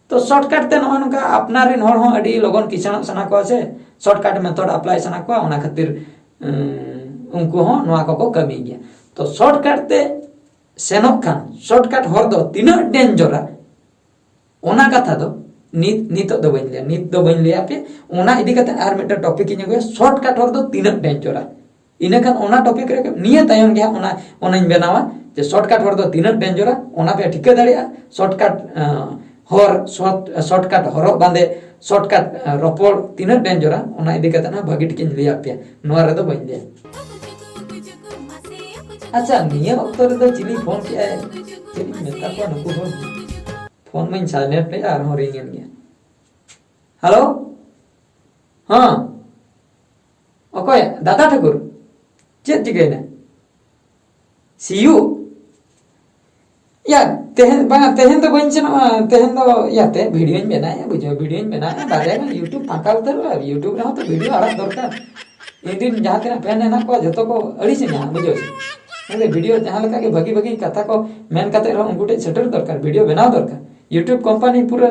ᱛᱚ ᱥᱚᱨᱴᱠᱟᱴ ᱛᱮ ᱱᱚᱜᱼᱚᱭ ᱱᱚᱝᱠᱟ ᱟᱯᱱᱟᱨ ᱨᱮᱱ ᱦᱚᱲ ᱦᱚᱸ ᱟᱹᱰᱤ ᱞᱚᱜᱚᱱ ᱠᱤᱥᱟᱹᱬᱚᱜ ᱥᱟᱱᱟ ᱠᱚᱣᱟ ᱥᱮ, ᱥᱚᱨᱴᱠᱟᱴ ᱢᱮᱛᱷᱚᱰ ᱟᱯᱞᱟᱭ ᱥᱟᱱᱟ ᱠᱚᱣᱟ, ᱚᱱᱟ ᱠᱷᱟᱹᱛᱤᱨ ᱩᱸ, ᱩᱱᱠᱩ ᱦᱚᱸ ᱱᱚᱣᱟ ᱠᱚᱠᱚ ᱠᱟᱹᱢᱤ ᱜᱮᱭᱟ᱾ ᱛᱚ ᱥᱚᱨᱴᱠᱟᱴ ᱛᱮ ᱥᱮᱱᱚᱜ ᱠᱷᱟᱱ ᱥᱚᱨᱴᱠᱟᱴ ᱦᱚᱨ ᱫᱚ ᱛᱤᱱᱟᱹᱜ ᱰᱮᱧᱡᱚᱨᱟ, ᱚᱱᱟ ᱠᱟᱛᱷᱟ ᱫᱚ ᱱᱤᱛ, ᱱᱤᱛᱚᱜ ᱫᱚ ᱵᱟᱹᱧ ᱞᱟᱹᱭᱟ, ᱱᱤᱛ ᱫᱚ ᱵᱟᱹᱧ ᱞᱟᱹᱭᱟ ᱯᱮ᱾ ᱚᱱᱟ ᱤᱫᱤ ᱠᱟᱛᱮ ᱟᱨ ᱢᱤᱫᱴᱟᱝ ᱴᱚᱯᱤᱠ ᱤᱧ ᱟᱹᱜᱩᱭᱟ, ᱥᱚᱨᱴᱠᱟᱴ ᱦᱚᱨ ᱫᱚ ᱛᱤᱱᱟᱹᱜ ᱰᱮᱧᱡᱚᱨᱟ᱾ ᱤᱱᱟᱹᱠᱷᱟᱱ ᱚᱱᱟ ᱴᱚᱯᱤᱠ ᱨᱮ ᱱᱤᱭᱟᱹ ᱛᱟᱭᱚᱢ ᱜᱮ ᱦᱟᱸᱜ ᱚᱱᱟ, ᱚᱱᱟᱧ ᱵᱮᱱᱟᱣᱟ ᱡᱮ ᱥᱚᱨᱴᱠᱟᱴ ᱦᱚᱨ ᱫᱚ ᱛᱤᱱᱟᱹᱜ ᱰᱮᱧᱡᱚᱨᱟ, ᱚᱱᱟ ᱯᱮ ᱴᱷᱤᱠᱟᱹ ᱫᱟᱲᱮᱭᱟᱜᱼᱟ᱾ ᱥᱚᱨᱴᱠᱟᱴ, ᱟᱸ, ᱦᱚᱨ, ᱥᱚᱨᱴ-, ᱥᱚᱨᱴᱠᱟᱴ ᱦᱚᱨᱚᱜ ᱵᱟᱸᱫᱮ, ᱥᱚᱨᱴᱠᱟᱴ, ᱟᱸ, ᱨᱚᱯᱚᱲ ᱛᱤᱱᱟᱹᱜ ᱰᱮᱧᱡᱚᱨᱟ, ᱚᱱᱟ ᱤᱫᱤ ᱠᱟᱛᱮ ᱦᱟᱸᱜ ᱵᱷᱟᱹᱜᱤ ᱴᱷᱤᱠᱤᱧ ᱞᱟᱹᱭ ᱟᱯᱮᱭᱟ᱾ ᱱᱚᱣᱟ ᱨᱮᱫᱚ ᱵᱟᱹᱧ ᱞᱟᱹᱭᱟ᱾ ᱟᱪᱪᱷᱟ, ᱱᱤᱭᱟᱹ ᱚᱠᱛᱚ ᱨᱮᱫᱚ ᱪᱤᱞᱤ ᱯᱷᱳᱱ ᱠᱮᱜᱼᱟᱭ? ᱪᱮᱫ ᱤᱧ ᱢᱮᱛᱟ ᱠᱚᱣᱟ ᱱᱩᱠᱩ ᱦᱚᱲ? ᱯᱷᱳᱱ ᱢᱟᱧ ᱥᱟᱭᱞᱮᱱᱴ ᱞᱮᱫᱼᱟ, ᱟᱨᱦᱚᱸ ᱨᱤᱝ ᱮᱱ ᱜᱮᱭᱟ᱾ ᱦᱮᱞᱳ? ᱦᱮᱸ᱾ ᱚᱠᱚᱭ? ᱫᱟᱫᱟ ᱴᱷᱟᱹᱠᱩᱨ? ᱪᱮᱫ ᱪᱤᱠᱟᱹᱭᱮᱱᱟ? ᱥᱤᱭᱩ? ᱭᱟ, ᱛᱮᱦᱮᱧ, ᱵᱟᱝᱟ, ᱛᱮᱦᱮᱧ ᱫᱚ ᱵᱟᱹᱧ ᱥᱮᱱᱚᱜᱼᱟ᱾ ᱛᱮᱦᱮᱧ ᱫᱚ, ᱭᱟ, ᱛᱮ ᱵᱷᱤᱰᱤᱭᱳᱧ ᱵᱮᱱᱟᱣᱮᱫᱼᱟ, ᱵᱩᱡᱷᱟᱹᱣ, ᱵᱷᱤᱰᱤᱭᱳᱧ ᱵᱮᱱᱟᱣᱮᱫᱼᱟ, ᱵᱟᱨᱭᱟ ᱜᱟᱱ YouTube ᱯᱷᱟᱸᱠᱟ ᱩᱛᱟᱹᱨᱚᱜᱼᱟ᱾ YouTube ᱨᱮᱦᱚᱸ ᱛᱚ ᱵᱷᱤᱰᱤᱭᱳ ᱟᱲᱟᱜ ᱫᱚᱨᱠᱟᱨ᱾ ᱤᱧ ᱨᱮᱱ ᱡᱟᱦᱟᱸ ᱛᱤᱱᱟᱹᱜ ᱯᱷᱮᱱ ᱦᱮᱱᱟᱜ ᱠᱚᱣᱟ, ᱡᱷᱚᱛᱚ ᱠᱚ ᱟᱹᱲᱤᱥᱤᱧᱟ, ᱵᱩᱡᱷᱟᱹᱣ ᱥᱮ᱾ ᱚᱱᱟᱛᱮ ᱵᱷᱤᱰᱤᱭᱳ ᱡᱟᱦᱟᱸ ᱞᱮᱠᱟ ᱜᱮ ᱵᱷᱟᱹᱜᱤ ᱵᱷᱟᱹᱜᱤ ᱠᱟᱛᱷᱟ ᱠᱚ ᱢᱮᱱ ᱠᱟᱛᱮ ᱨᱮᱦᱚᱸ ᱩᱱᱠᱩ ᱴᱷᱮᱱ ᱥᱮᱴᱮᱨ ᱫᱚᱨᱠᱟᱨ, ᱵᱷᱤᱰᱤᱭᱳ ᱵᱮᱱᱟᱣ ᱫᱚᱨᱠᱟᱨ᱾ YouTube ᱠᱳᱢᱯᱟᱱᱤ ᱯᱩᱨᱟᱹ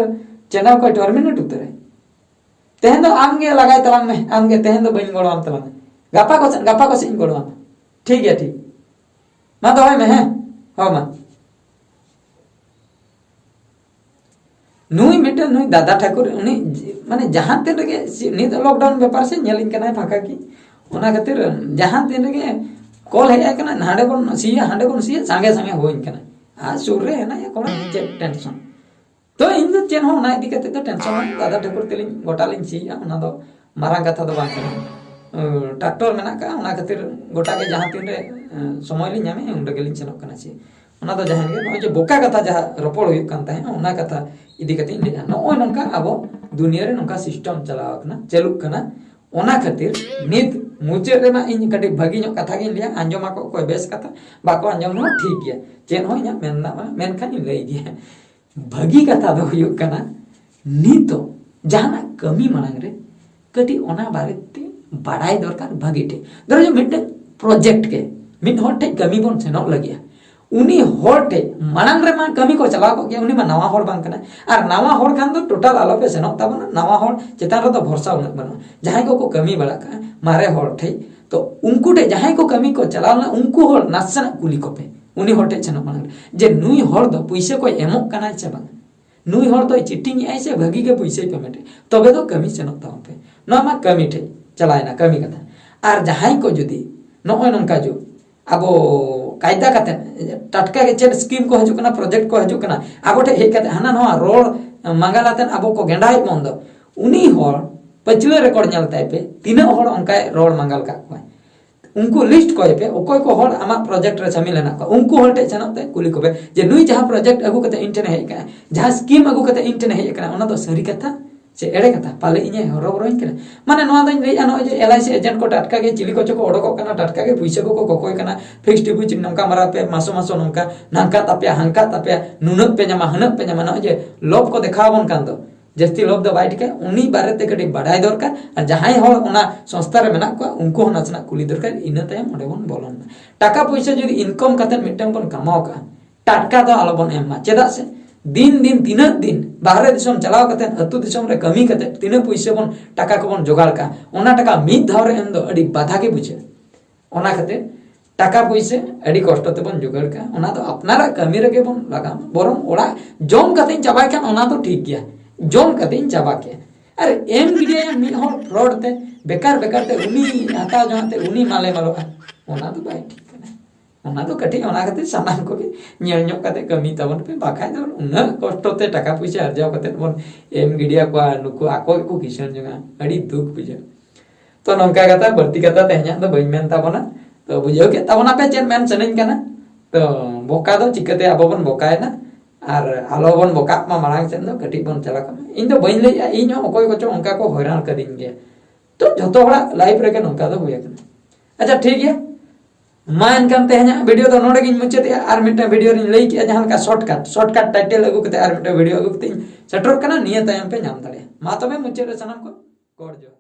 ᱪᱮᱱᱮᱞ ᱠᱚᱭ ᱴᱟᱨᱢᱤᱱᱮᱴ ᱩᱛᱟᱹᱨᱟᱭ᱾ ᱛᱮᱦᱮᱧ ᱫᱚ ᱟᱢ ᱜᱮ ᱞᱟᱜᱟᱭ ᱛᱟᱞᱟᱝ ᱢᱮ, ᱟᱢ ᱜᱮ, ᱛᱮᱦᱮᱧ ᱫᱚ ᱵᱟᱹᱧ ᱜᱚᱲᱚᱣᱟᱢ ᱛᱟᱞᱟᱝᱟ᱾ ᱜᱟᱯᱟ ᱠᱚ ᱥᱮᱫ, ᱜᱟᱯᱟ ᱠᱚ ᱥᱮᱫ ᱤᱧ ᱜᱚᱲᱚᱣᱟᱢᱟ᱾ ᱴᱷᱤᱠ ᱜᱮᱭᱟ, ᱴᱷᱤᱠ᱾ ᱢᱟ ᱫᱚᱦᱚᱭ ᱢᱮ, ᱦᱮᱸ? ᱦᱚᱸ, ᱢᱟ᱾ ᱱᱩᱭ ᱢᱤᱫᱴᱮᱱ, ᱱᱩᱭ ᱫᱟᱫᱟ ᱴᱷᱟᱹᱠᱩᱨ, ᱩᱱᱤ ᱡ-, ᱢᱟᱱᱮ ᱡᱟᱦᱟᱸ ᱛᱤᱱ ᱨᱮᱜᱮ ᱥᱤ-, ᱱᱤᱛ ᱞᱚᱠᱰᱟᱣᱩᱱ ᱵᱮᱯᱟᱨ ᱥᱮ ᱧᱮᱞᱤᱧ ᱠᱟᱱᱟᱭ ᱯᱷᱟᱸᱠᱟ ᱜᱮ᱾ ᱚᱱᱟ ᱠᱷᱟᱹᱛᱤᱨ ᱡᱟᱦᱟᱸ ᱛᱤᱱ ᱨᱮᱜᱮ ᱠᱚᱞ ᱦᱮᱡ ᱟᱭ ᱠᱟᱱᱟ, ᱦᱟᱸᱰᱮ ᱵᱚᱱ ᱥᱤᱭᱟ, ᱦᱟᱸᱰᱮ ᱵᱚᱱ ᱥᱤᱭᱟ, ᱥᱟᱸᱜᱮ ᱥᱟᱸᱜᱮ ᱦᱩᱭ ᱠᱟᱱᱟ᱾ ᱟᱨ ᱥᱩᱨ ᱨᱮ ᱦᱮᱱᱟᱭᱟ, ᱠᱚᱲᱟ ᱪᱮᱫ ᱴᱮᱱᱥᱚᱱ? ᱛᱚ ᱤᱧ ᱫᱚ ᱪᱮᱫ ᱦᱚᱸ ᱚᱱᱟ ᱤᱫᱤ ᱠᱟᱛᱮ ᱫᱚ ᱴᱮᱱᱥᱚᱱ ᱵᱟᱝ, ᱫᱟᱫᱟ ᱴᱷᱟᱹᱠᱩᱨ ᱛᱮᱞᱤᱧ ᱜᱚᱴᱟ ᱞᱤᱧ ᱥᱤᱭᱟ, ᱚᱱᱟ ᱫᱚ ᱢᱟᱨᱟᱝ ᱠᱟᱛᱷᱟ ᱫᱚ ᱵᱟᱝ ᱠᱟᱱᱟ᱾ ᱩᱸ, ᱴᱨᱟᱠᱴᱚᱨ ᱢᱮᱱᱟᱜ ᱠᱟᱜᱼᱟ, ᱚᱱᱟ ᱠᱷᱟᱹᱛᱤᱨ ᱜᱚᱴᱟ ᱜᱮ ᱡᱟᱦᱟᱸ ᱛᱤᱱ ᱨᱮ, ᱩᱸ, ᱥᱚᱢᱚᱭ ᱞᱤᱧ ᱧᱟᱢᱮᱫᱼᱟ, ᱩᱱ ᱨᱮᱜᱮ ᱞᱤᱧ ᱥᱮᱱᱚᱜ ᱠᱟᱱᱟ ᱥᱤ᱾ ᱚᱱᱟ ᱫᱚ ᱡᱟᱦᱟᱸ ᱜᱮ, ᱱᱚᱜᱼᱚᱭ ᱡᱮ ᱵᱚᱠᱟ ᱠᱟᱛᱷᱟ ᱡᱟᱦᱟᱸ ᱨᱚᱯᱚᱲ ᱦᱩᱭᱩᱜ ᱠᱟᱱ ᱛᱟᱦᱮᱸᱫ, ᱚᱱᱟ ᱠᱟᱛᱷᱟ ᱤᱫᱤ ᱠᱟᱛᱮ ᱤᱧ ᱞᱟᱹᱭᱮᱫᱼᱟ᱾ ᱱᱚᱜᱼᱚᱭ ᱱᱚᱝᱠᱟ ᱟᱵᱚ ᱫᱩᱱᱤᱭᱟᱹ ᱨᱮ ᱱᱚᱝᱠᱟ ᱥᱤᱥᱴᱮᱢ ᱪᱟᱞᱟᱣ ᱟᱠᱟᱱᱟ, ᱪᱟᱹᱞᱩᱜ ᱠᱟᱱᱟ᱾ ᱚᱱᱟ ᱠᱷᱟᱹᱛᱤᱨ ᱱᱤᱛ ᱢᱩᱪᱟᱹᱫ ᱨᱮᱢᱟ ᱤᱧ ᱠᱟᱹᱴᱤᱡ ᱵᱷᱟᱹᱜᱤ ᱧᱚᱜ ᱠᱟᱛᱷᱟ ᱜᱤᱧ ᱞᱟᱹᱭᱟ, ᱟᱸᱡᱚᱢ ᱟᱠᱚ ᱚᱠᱚᱭ ᱵᱮᱥ ᱠᱟᱛᱷᱟ, ᱵᱟᱠᱚ ᱟᱸᱡᱚᱢ ᱨᱮᱦᱚᱸ ᱴᱷᱤᱠ ᱜᱮᱭᱟ, ᱪᱮᱫ ᱦᱚᱸ ᱤᱧᱟᱹᱜ ᱢᱮᱱ ᱨᱮᱱᱟᱜ ᱵᱟᱝ, ᱢᱮᱱᱠᱷᱟᱱ ᱤᱧ ᱞᱟᱹᱭ ᱜᱮᱭᱟ᱾ ᱵᱷᱟᱹᱜᱤ ᱠᱟᱛᱷᱟ ᱫᱚ ᱦᱩᱭᱩᱜ ᱠᱟᱱᱟ, ᱱᱤᱛᱚᱜ ᱡᱟᱦᱟᱱᱟᱜ ᱠᱟᱹᱢᱤ ᱢᱟᱲᱟᱝ ᱨᱮ ᱠᱟᱹᱴᱤᱡ ᱚᱱᱟ ᱵᱟᱨᱮᱛᱮ ᱵᱟᱲᱟᱭ ᱫᱚᱨᱠᱟᱨ ᱵᱷᱟᱹᱜᱤ ᱴᱷᱤᱠ᱾ ᱫᱷᱚᱨᱚ ᱡᱮ ᱢᱤᱫᱴᱮᱱ ᱯᱨᱚᱡᱮᱠᱴ ᱜᱮ, ᱢᱤᱫ ᱦᱚᱲ ᱴᱷᱮᱡ ᱠᱟᱹᱢᱤ ᱵᱚᱱ ᱥᱮᱱᱚᱜ ᱞᱟᱹᱜᱤᱫᱼᱟ, ᱩᱱᱤ ᱦᱚᱲ ᱴᱷᱮᱡ ᱢᱟᱲᱟᱝ ᱨᱮᱢᱟ ᱠᱟᱹᱢᱤ ᱠᱚ ᱪᱟᱞᱟᱣ ᱠᱚᱜ ᱜᱮᱭᱟ, ᱩᱱᱤ ᱢᱟ ᱱᱟᱣᱟ ᱦᱚᱲ ᱵᱟᱝ ᱠᱟᱱᱟ᱾ ᱟᱨ ᱱᱟᱣᱟ ᱦᱚᱲ ᱠᱷᱟᱱ ᱫᱚ ᱴᱳᱴᱟᱞ ᱟᱞᱚᱯᱮ ᱥᱮᱱᱚᱜ ᱛᱟᱵᱚᱱᱟ, ᱱᱟᱣᱟ ᱦᱚᱲ ᱪᱮᱛᱟᱱ ᱨᱮᱫᱚ ᱵᱷᱚᱨᱥᱟ ᱩᱱᱟᱹᱜ ᱵᱟᱹᱱᱩᱜᱼᱟ᱾ ᱡᱟᱦᱟᱸᱭ ᱠᱚᱠᱚ ᱠᱟᱹᱢᱤ ᱵᱟᱲᱟᱜ ᱠᱟᱱᱟ ᱢᱟᱨᱮ ᱦᱚᱲ ᱴᱷᱮᱡ, ᱛᱚ ᱩᱱᱠᱩ ᱴᱷᱮᱡ ᱡᱟᱦᱟᱸᱭ ᱠᱚ ᱠᱟᱹᱢᱤ ᱠᱚ ᱪᱟᱞᱟᱣ ᱞᱮᱱᱟ, ᱩᱱᱠᱩ ᱦᱚᱲ ᱱᱟᱥᱮᱱᱟᱜ ᱠᱩᱞᱤ ᱠᱚᱯᱮ, ᱩᱱᱤ ᱦᱚᱲ ᱴᱷᱮᱡ ᱥᱮᱱᱚᱜ ᱢᱟᱲᱟᱝ ᱨᱮ, ᱡᱮ ᱱᱩᱭ ᱦᱚᱲ ᱫᱚ ᱯᱩᱭᱥᱟᱹ ᱠᱚᱭ ᱮᱢᱚᱜ ᱠᱟᱱᱟᱭ ᱥᱮ ᱵᱟᱝ, ᱱᱩᱭ ᱦᱚᱲ ᱫᱚᱭ ᱪᱤᱴᱤᱝ ᱮᱜᱼᱟᱭ ᱥᱮ ᱵᱷᱟᱹᱜᱤ ᱜᱮ ᱯᱩᱭᱥᱟᱹᱭ ᱯᱮᱢᱮᱱᱴ ᱮᱜᱼᱟ, ᱛᱚᱵᱮ ᱫᱚ ᱠᱟᱹᱢᱤ ᱥᱮᱱᱚᱜ ᱛᱟᱵᱚᱱ ᱯᱮ᱾ ᱱᱚᱣᱟ ᱢᱟ ᱠᱟᱹᱢᱤ ᱴᱷᱮᱡ ᱪᱟᱞᱟᱣᱮᱱᱟ, ᱠᱟᱹᱢᱤ ᱠᱟᱛᱷᱟ᱾ ᱟᱨ ᱡᱟᱦᱟᱸᱭ ᱠᱚ ᱡᱩᱫᱤ ᱱᱚᱜᱼᱚᱭ ᱱᱚᱝᱠᱟ ᱡᱩᱜᱽ ᱟᱵᱚ ᱠᱟᱭᱫᱟ ᱠᱟᱛᱮ ᱴᱟᱴᱠᱟ ᱜᱮ ᱪᱮᱫ ᱥᱠᱤᱢ ᱠᱚ ᱦᱤᱡᱩᱜ ᱠᱟᱱᱟ, ᱯᱨᱚᱡᱮᱠᱴ ᱠᱚ ᱦᱤᱡᱩᱜ ᱠᱟᱱᱟ, ᱟᱵᱚ ᱴᱷᱮᱡ ᱦᱮᱡ ᱠᱟᱛᱮ ᱦᱟᱱᱟ ᱱᱚᱣᱟ ᱨᱚᱲ ᱢᱟᱸᱜᱟᱞ ᱟᱛᱮ ᱟᱵᱚ ᱠᱚ ᱜᱮᱸᱰᱟᱭᱮᱫ ᱵᱚᱱ ᱫᱚ, ᱩᱱᱤ ᱦᱚᱲ ᱯᱟᱹᱪᱷᱞᱟᱹ ᱨᱮᱠᱚᱨᱰ ᱧᱮᱞ ᱛᱟᱭ ᱯᱮ, ᱛᱤᱱᱟᱹᱜ ᱦᱚᱲ ᱚᱱᱠᱟᱭ ᱨᱚᱲ ᱢᱟᱸᱜᱟᱞ ᱠᱟᱜ ᱠᱚᱣᱟᱭ᱾ ᱩᱱᱠᱩ ᱞᱤᱥᱴ ᱠᱚᱭ ᱯᱮ, ᱚᱠᱚᱭ ᱠᱚ ᱦᱚᱲ ᱟᱢᱟᱜ ᱯᱨᱚᱡᱮᱠᱴ ᱨᱮ ᱥᱟᱢᱤᱞ ᱦᱮᱱᱟᱜ ᱠᱚᱣᱟ, ᱩᱱᱠᱩ ᱦᱚᱲ ᱴᱷᱮᱡ ᱥᱮᱱᱚᱜ ᱛᱮ ᱠᱩᱞᱤ ᱠᱚᱯᱮ ᱡᱮ ᱱᱩᱭ ᱡᱟᱦᱟᱸ ᱯᱨᱚᱡᱮᱠᱴ ᱟᱹᱜᱩ ᱠᱟᱛᱮ ᱤᱧ ᱴᱷᱮᱱᱮ ᱦᱮᱡ ᱟᱠᱟᱱᱟ, ᱡᱟᱦᱟᱸ ᱥᱠᱤᱢ ᱟᱹᱜᱩ ᱠᱟᱛᱮ ᱤᱧ ᱴᱷᱮᱱᱮ ᱦᱮᱡ ᱟᱠᱟᱱᱟ, ᱚᱱᱟ ᱫᱚ ᱥᱟᱹᱨᱤ ᱠᱟᱛᱷᱟ ᱥᱮ ᱮᱲᱮ ᱠᱟᱛᱷᱟ? ᱯᱟᱞᱮ ᱤᱧᱮ ᱦᱚᱨᱚᱵᱚᱨᱚᱧ ᱠᱟᱱᱟ᱾ ᱢᱟᱱᱮ ᱱᱚᱣᱟ ᱫᱚᱧ ᱞᱟᱹᱭᱮᱫᱼᱟ, ᱱᱚᱜᱼᱚᱭ ᱡᱮ ᱮᱞ ᱟᱭ ᱥᱤ ᱮᱡᱮᱱᱴ ᱠᱚ ᱴᱟᱴᱠᱟ ᱜᱮ ᱪᱤᱞᱤ ᱠᱚᱪᱚ ᱠᱚ ᱚᱰᱚᱠᱚᱜ ᱠᱟᱱᱟ, ᱴᱟᱴᱠᱟ ᱜᱮ ᱯᱩᱭᱥᱟᱹ ᱠᱚᱠᱚ ᱠᱚᱠᱚᱭ ᱠᱟᱱᱟ, ᱯᱷᱤᱠᱥᱰ ᱰᱤᱯᱚᱡᱤᱴ ᱱᱚᱝᱠᱟ ᱢᱟᱨᱟ ᱯᱮ, ᱢᱟᱥᱚ ᱢᱟᱥᱚ ᱱᱚᱝᱠᱟ, ᱱᱟᱝᱠᱟ ᱛᱟᱯᱮᱭᱟ, ᱦᱟᱝᱠᱟ ᱛᱟᱯᱮᱭᱟ, ᱱᱩᱱᱟᱹᱜ ᱯᱮ ᱧᱟᱢᱟ, ᱦᱟᱹᱱᱟᱹᱜ ᱯᱮ ᱧᱟᱢᱟ, ᱱᱚᱜᱼᱚᱭ ᱡᱮ ᱞᱚᱵ ᱠᱚ ᱫᱮᱠᱷᱟᱣ ᱟᱵᱚᱱ ᱠᱟᱱ ᱫᱚ, ᱡᱟᱹᱥᱛᱤ ᱞᱚᱵ ᱫᱚ ᱵᱟᱭ ᱴᱷᱤᱠᱟ᱾ ᱩᱱᱤ ᱵᱟᱨᱮᱛᱮ ᱠᱟᱹᱴᱤᱡ ᱵᱟᱰᱟᱭ ᱫᱚᱨᱠᱟᱨ᱾ ᱟᱨ ᱡᱟᱦᱟᱸᱭ ᱦᱚᱲ ᱚᱱᱟ ᱥᱚᱝᱥᱛᱷᱟ ᱨᱮ ᱢᱮᱱᱟᱜ ᱠᱚᱣᱟ, ᱩᱱᱠᱩ ᱦᱚᱸ ᱱᱟᱥᱮᱱᱟᱜ ᱠᱩᱞᱤ ᱫᱚᱨᱠᱟᱨ, ᱤᱱᱟᱹ ᱛᱟᱭᱚᱢ ᱚᱸᱰᱮ ᱵᱚᱱ ᱵᱚᱞᱚᱱ ᱢᱟ᱾ ᱴᱟᱠᱟ ᱯᱩᱭᱥᱟᱹ ᱡᱩᱫᱤ ᱤᱱᱠᱟᱢ ᱠᱟᱛᱮ ᱢᱤᱫᱴᱟᱝ ᱵᱚᱱ ᱠᱟᱢᱟᱣ ᱠᱟᱜᱼᱟ, ᱴᱟᱴᱠᱟ ᱫᱚ ᱟᱞᱚᱵᱚᱱ ᱮᱢ ᱢᱟ᱾ ᱪᱮᱫᱟᱜ ᱥᱮ ᱫᱤᱱ ᱫᱤᱱ ᱛᱤᱱᱟᱹᱜ ᱫᱤᱱ ᱵᱟᱦᱨᱮ ᱫᱤᱥᱚᱢ ᱪᱟᱞᱟᱣ ᱠᱟᱛᱮ, ᱟᱹᱛᱩ ᱫᱤᱥᱚᱢ ᱨᱮ ᱠᱟᱹᱢᱤ ᱠᱟᱛᱮ ᱛᱤᱱᱟᱹᱜ ᱯᱩᱭᱥᱟᱹ ᱵᱚᱱ, ᱴᱟᱠᱟ ᱠᱚᱵᱚᱱ ᱡᱚᱜᱟᱲ ᱠᱟᱜᱼᱟ, ᱚᱱᱟ ᱴᱟᱠᱟ ᱢᱤᱫ ᱫᱷᱟᱣ ᱨᱮ ᱮᱢ ᱫᱚ ᱟᱹᱰᱤ ᱵᱟᱫᱷᱟ ᱜᱮ ᱵᱩᱡᱷᱟᱹᱜᱼᱟ᱾ ᱚᱱᱟ ᱠᱷᱟᱹᱛᱤᱨ ᱴᱟᱠᱟ ᱯᱩᱭᱥᱟᱹ ᱟᱹᱰᱤ ᱠᱚᱥᱴᱚ ᱛᱮᱵᱚᱱ ᱡᱚᱜᱟᱲ ᱠᱟᱜᱼᱟ, ᱚᱱᱟ ᱫᱚ ᱟᱯᱱᱟᱨᱟᱜ ᱠᱟᱹᱢᱤ ᱨᱮᱜᱮ ᱵᱚᱱ ᱞᱟᱜᱟᱣ ᱢᱟ᱾ ᱵᱚᱨᱚᱝ ᱚᱲᱟᱜ ᱡᱚᱢ ᱠᱟᱛᱮᱧ ᱪᱟᱵᱟᱭ ᱠᱷᱟᱱ ᱚᱱᱟ ᱫᱚ ᱴᱷᱤᱠ ᱜᱮᱭᱟ, ᱡᱚᱢ ᱠᱟᱛᱮᱧ ᱪᱟᱵᱟ ᱠᱮᱭᱟ᱾ ᱟᱨ ᱮᱢ ᱜᱤᱰᱤᱭᱟᱭᱟ ᱢᱤᱫ ᱦᱚᱲ ᱯᱷᱨᱚᱰ ᱛᱮ, ᱵᱮᱠᱟᱨ ᱵᱮᱠᱟᱨ ᱛᱮ, ᱩᱱᱤ ᱦᱟᱛᱟᱣ ᱡᱚᱝ ᱛᱮ ᱩᱱᱤ ᱢᱟᱞᱮ ᱢᱟᱞᱚᱜᱼᱟ, ᱚᱱᱟ ᱫᱚ ᱵᱟᱭ ᱴᱷᱤᱠ ᱠᱟᱱᱟ᱾ ᱚᱱᱟ ᱫᱚ ᱠᱟᱹᱴᱤᱡ, ᱚᱱᱟ ᱠᱷᱟᱹᱛᱤᱨ ᱥᱟᱱᱟᱢ ᱠᱚᱜᱮ ᱧᱮᱞ ᱧᱚᱜ ᱠᱟᱛᱮ ᱠᱟᱹᱢᱤ ᱛᱟᱵᱚᱱ ᱯᱮ, ᱵᱟᱠᱷᱟᱡ ᱫᱚ ᱩᱱᱟᱹᱜ ᱠᱚᱥᱴᱚ ᱛᱮ ᱴᱟᱠᱟ ᱯᱩᱭᱥᱟᱹ ᱟᱨᱡᱟᱣ ᱠᱟᱛᱮ ᱵᱚᱱ ᱮᱢ ᱜᱤᱰᱤᱭᱟᱠᱚᱣᱟ, ᱱᱩᱠᱩ ᱟᱠᱚ ᱜᱮᱠᱚ ᱠᱤᱥᱟᱹᱬ ᱡᱚᱝᱟ, ᱟᱹᱰᱤ ᱫᱩᱠ ᱵᱩᱡᱷᱟᱹᱜᱼᱟ᱾ ᱛᱚ ᱱᱚᱝᱠᱟ ᱠᱟᱛᱷᱟ, ᱵᱟᱹᱲᱛᱤ ᱠᱟᱛᱷᱟ ᱛᱮᱦᱮᱧᱟᱜ ᱫᱚ ᱵᱟᱹᱧ ᱢᱮᱱ ᱛᱟᱵᱚᱱᱟ᱾ ᱛᱚ ᱵᱩᱡᱷᱟᱹᱣ ᱠᱮᱫ ᱛᱟᱵᱚᱱᱟᱯᱮ ᱪᱮᱫ ᱢᱮᱱ ᱥᱟᱱᱟᱧ ᱠᱟᱱᱟ᱾ ᱛᱚ ᱵᱚᱠᱟ ᱫᱚ ᱪᱤᱠᱟᱹᱛᱮ ᱟᱵᱚ ᱵᱚᱱ ᱵᱚᱠᱟᱭᱮᱱᱟ, ᱟᱨ ᱟᱞᱚ ᱵᱚᱱ ᱵᱚᱠᱟᱜ ᱢᱟ, ᱢᱟᱲᱟᱝ ᱥᱮᱫ ᱫᱚ ᱠᱟᱹᱴᱤᱡ ᱵᱚᱱ ᱪᱟᱞᱟᱜ ᱢᱟ᱾ ᱤᱧ ᱫᱚ ᱵᱟᱹᱧ ᱞᱟᱹᱭᱮᱜᱼᱟ, ᱤᱧ ᱦᱚᱸ ᱚᱠᱚᱭ ᱠᱚᱪᱚ ᱚᱱᱠᱟ ᱠᱚ ᱦᱚᱭᱨᱟᱱ ᱠᱟᱹᱫᱤᱧ ᱜᱮᱭᱟ᱾ ᱛᱚ ᱡᱷᱚᱛᱚ ᱦᱚᱲᱟᱜ ᱞᱟᱭᱤᱯᱷ ᱨᱮᱜᱮ ᱱᱚᱝᱠᱟ ᱫᱚ ᱦᱩᱭ ᱟᱠᱟᱱᱟ᱾ ᱟᱪᱪᱷᱟ, ᱴᱷᱤᱠ ᱜᱮᱭᱟ, ᱢᱟ ᱮᱱᱠᱷᱟᱱ ᱛᱮᱦᱮᱧᱟᱜ ᱵᱷᱤᱰᱤᱭᱳ ᱫᱚ ᱱᱚᱰᱮ ᱜᱤᱧ ᱢᱩᱪᱟᱹᱫᱮᱜᱼᱟ᱾ ᱟᱨ ᱢᱤᱫᱴᱟᱝ ᱵᱷᱤᱰᱤᱭᱳ ᱨᱤᱧ ᱞᱟᱹᱭ ᱠᱮᱜᱼᱟ ᱡᱟᱦᱟᱸ ᱞᱮᱠᱟ ᱥᱚᱨᱴᱠᱟᱴ, ᱥᱚᱨᱴᱠᱟᱴ ᱴᱟᱭᱴᱮᱞ ᱟᱹᱜᱩ ᱠᱟᱛᱮ ᱟᱨ ᱢᱤᱫᱴᱟᱝ ᱵᱷᱤᱰᱤᱭᱳ ᱟᱹᱜᱩ ᱠᱟᱛᱮ ᱤᱧ ᱥᱮᱴᱮᱨᱚᱜ ᱠᱟᱱᱟ, ᱱᱤᱭᱟᱹ ᱛᱟᱭᱚᱢ ᱯᱮ ᱧᱟᱢ ᱫᱟᱲᱮᱭᱟᱜᱼᱟ᱾ ᱢᱟ ᱛᱚᱵᱮ ᱢᱩᱪᱟᱹᱫ ᱨᱮ ᱥᱟᱱᱟᱢ ᱠᱚ ᱜᱚᱰ ᱡᱚᱦᱟᱨ᱾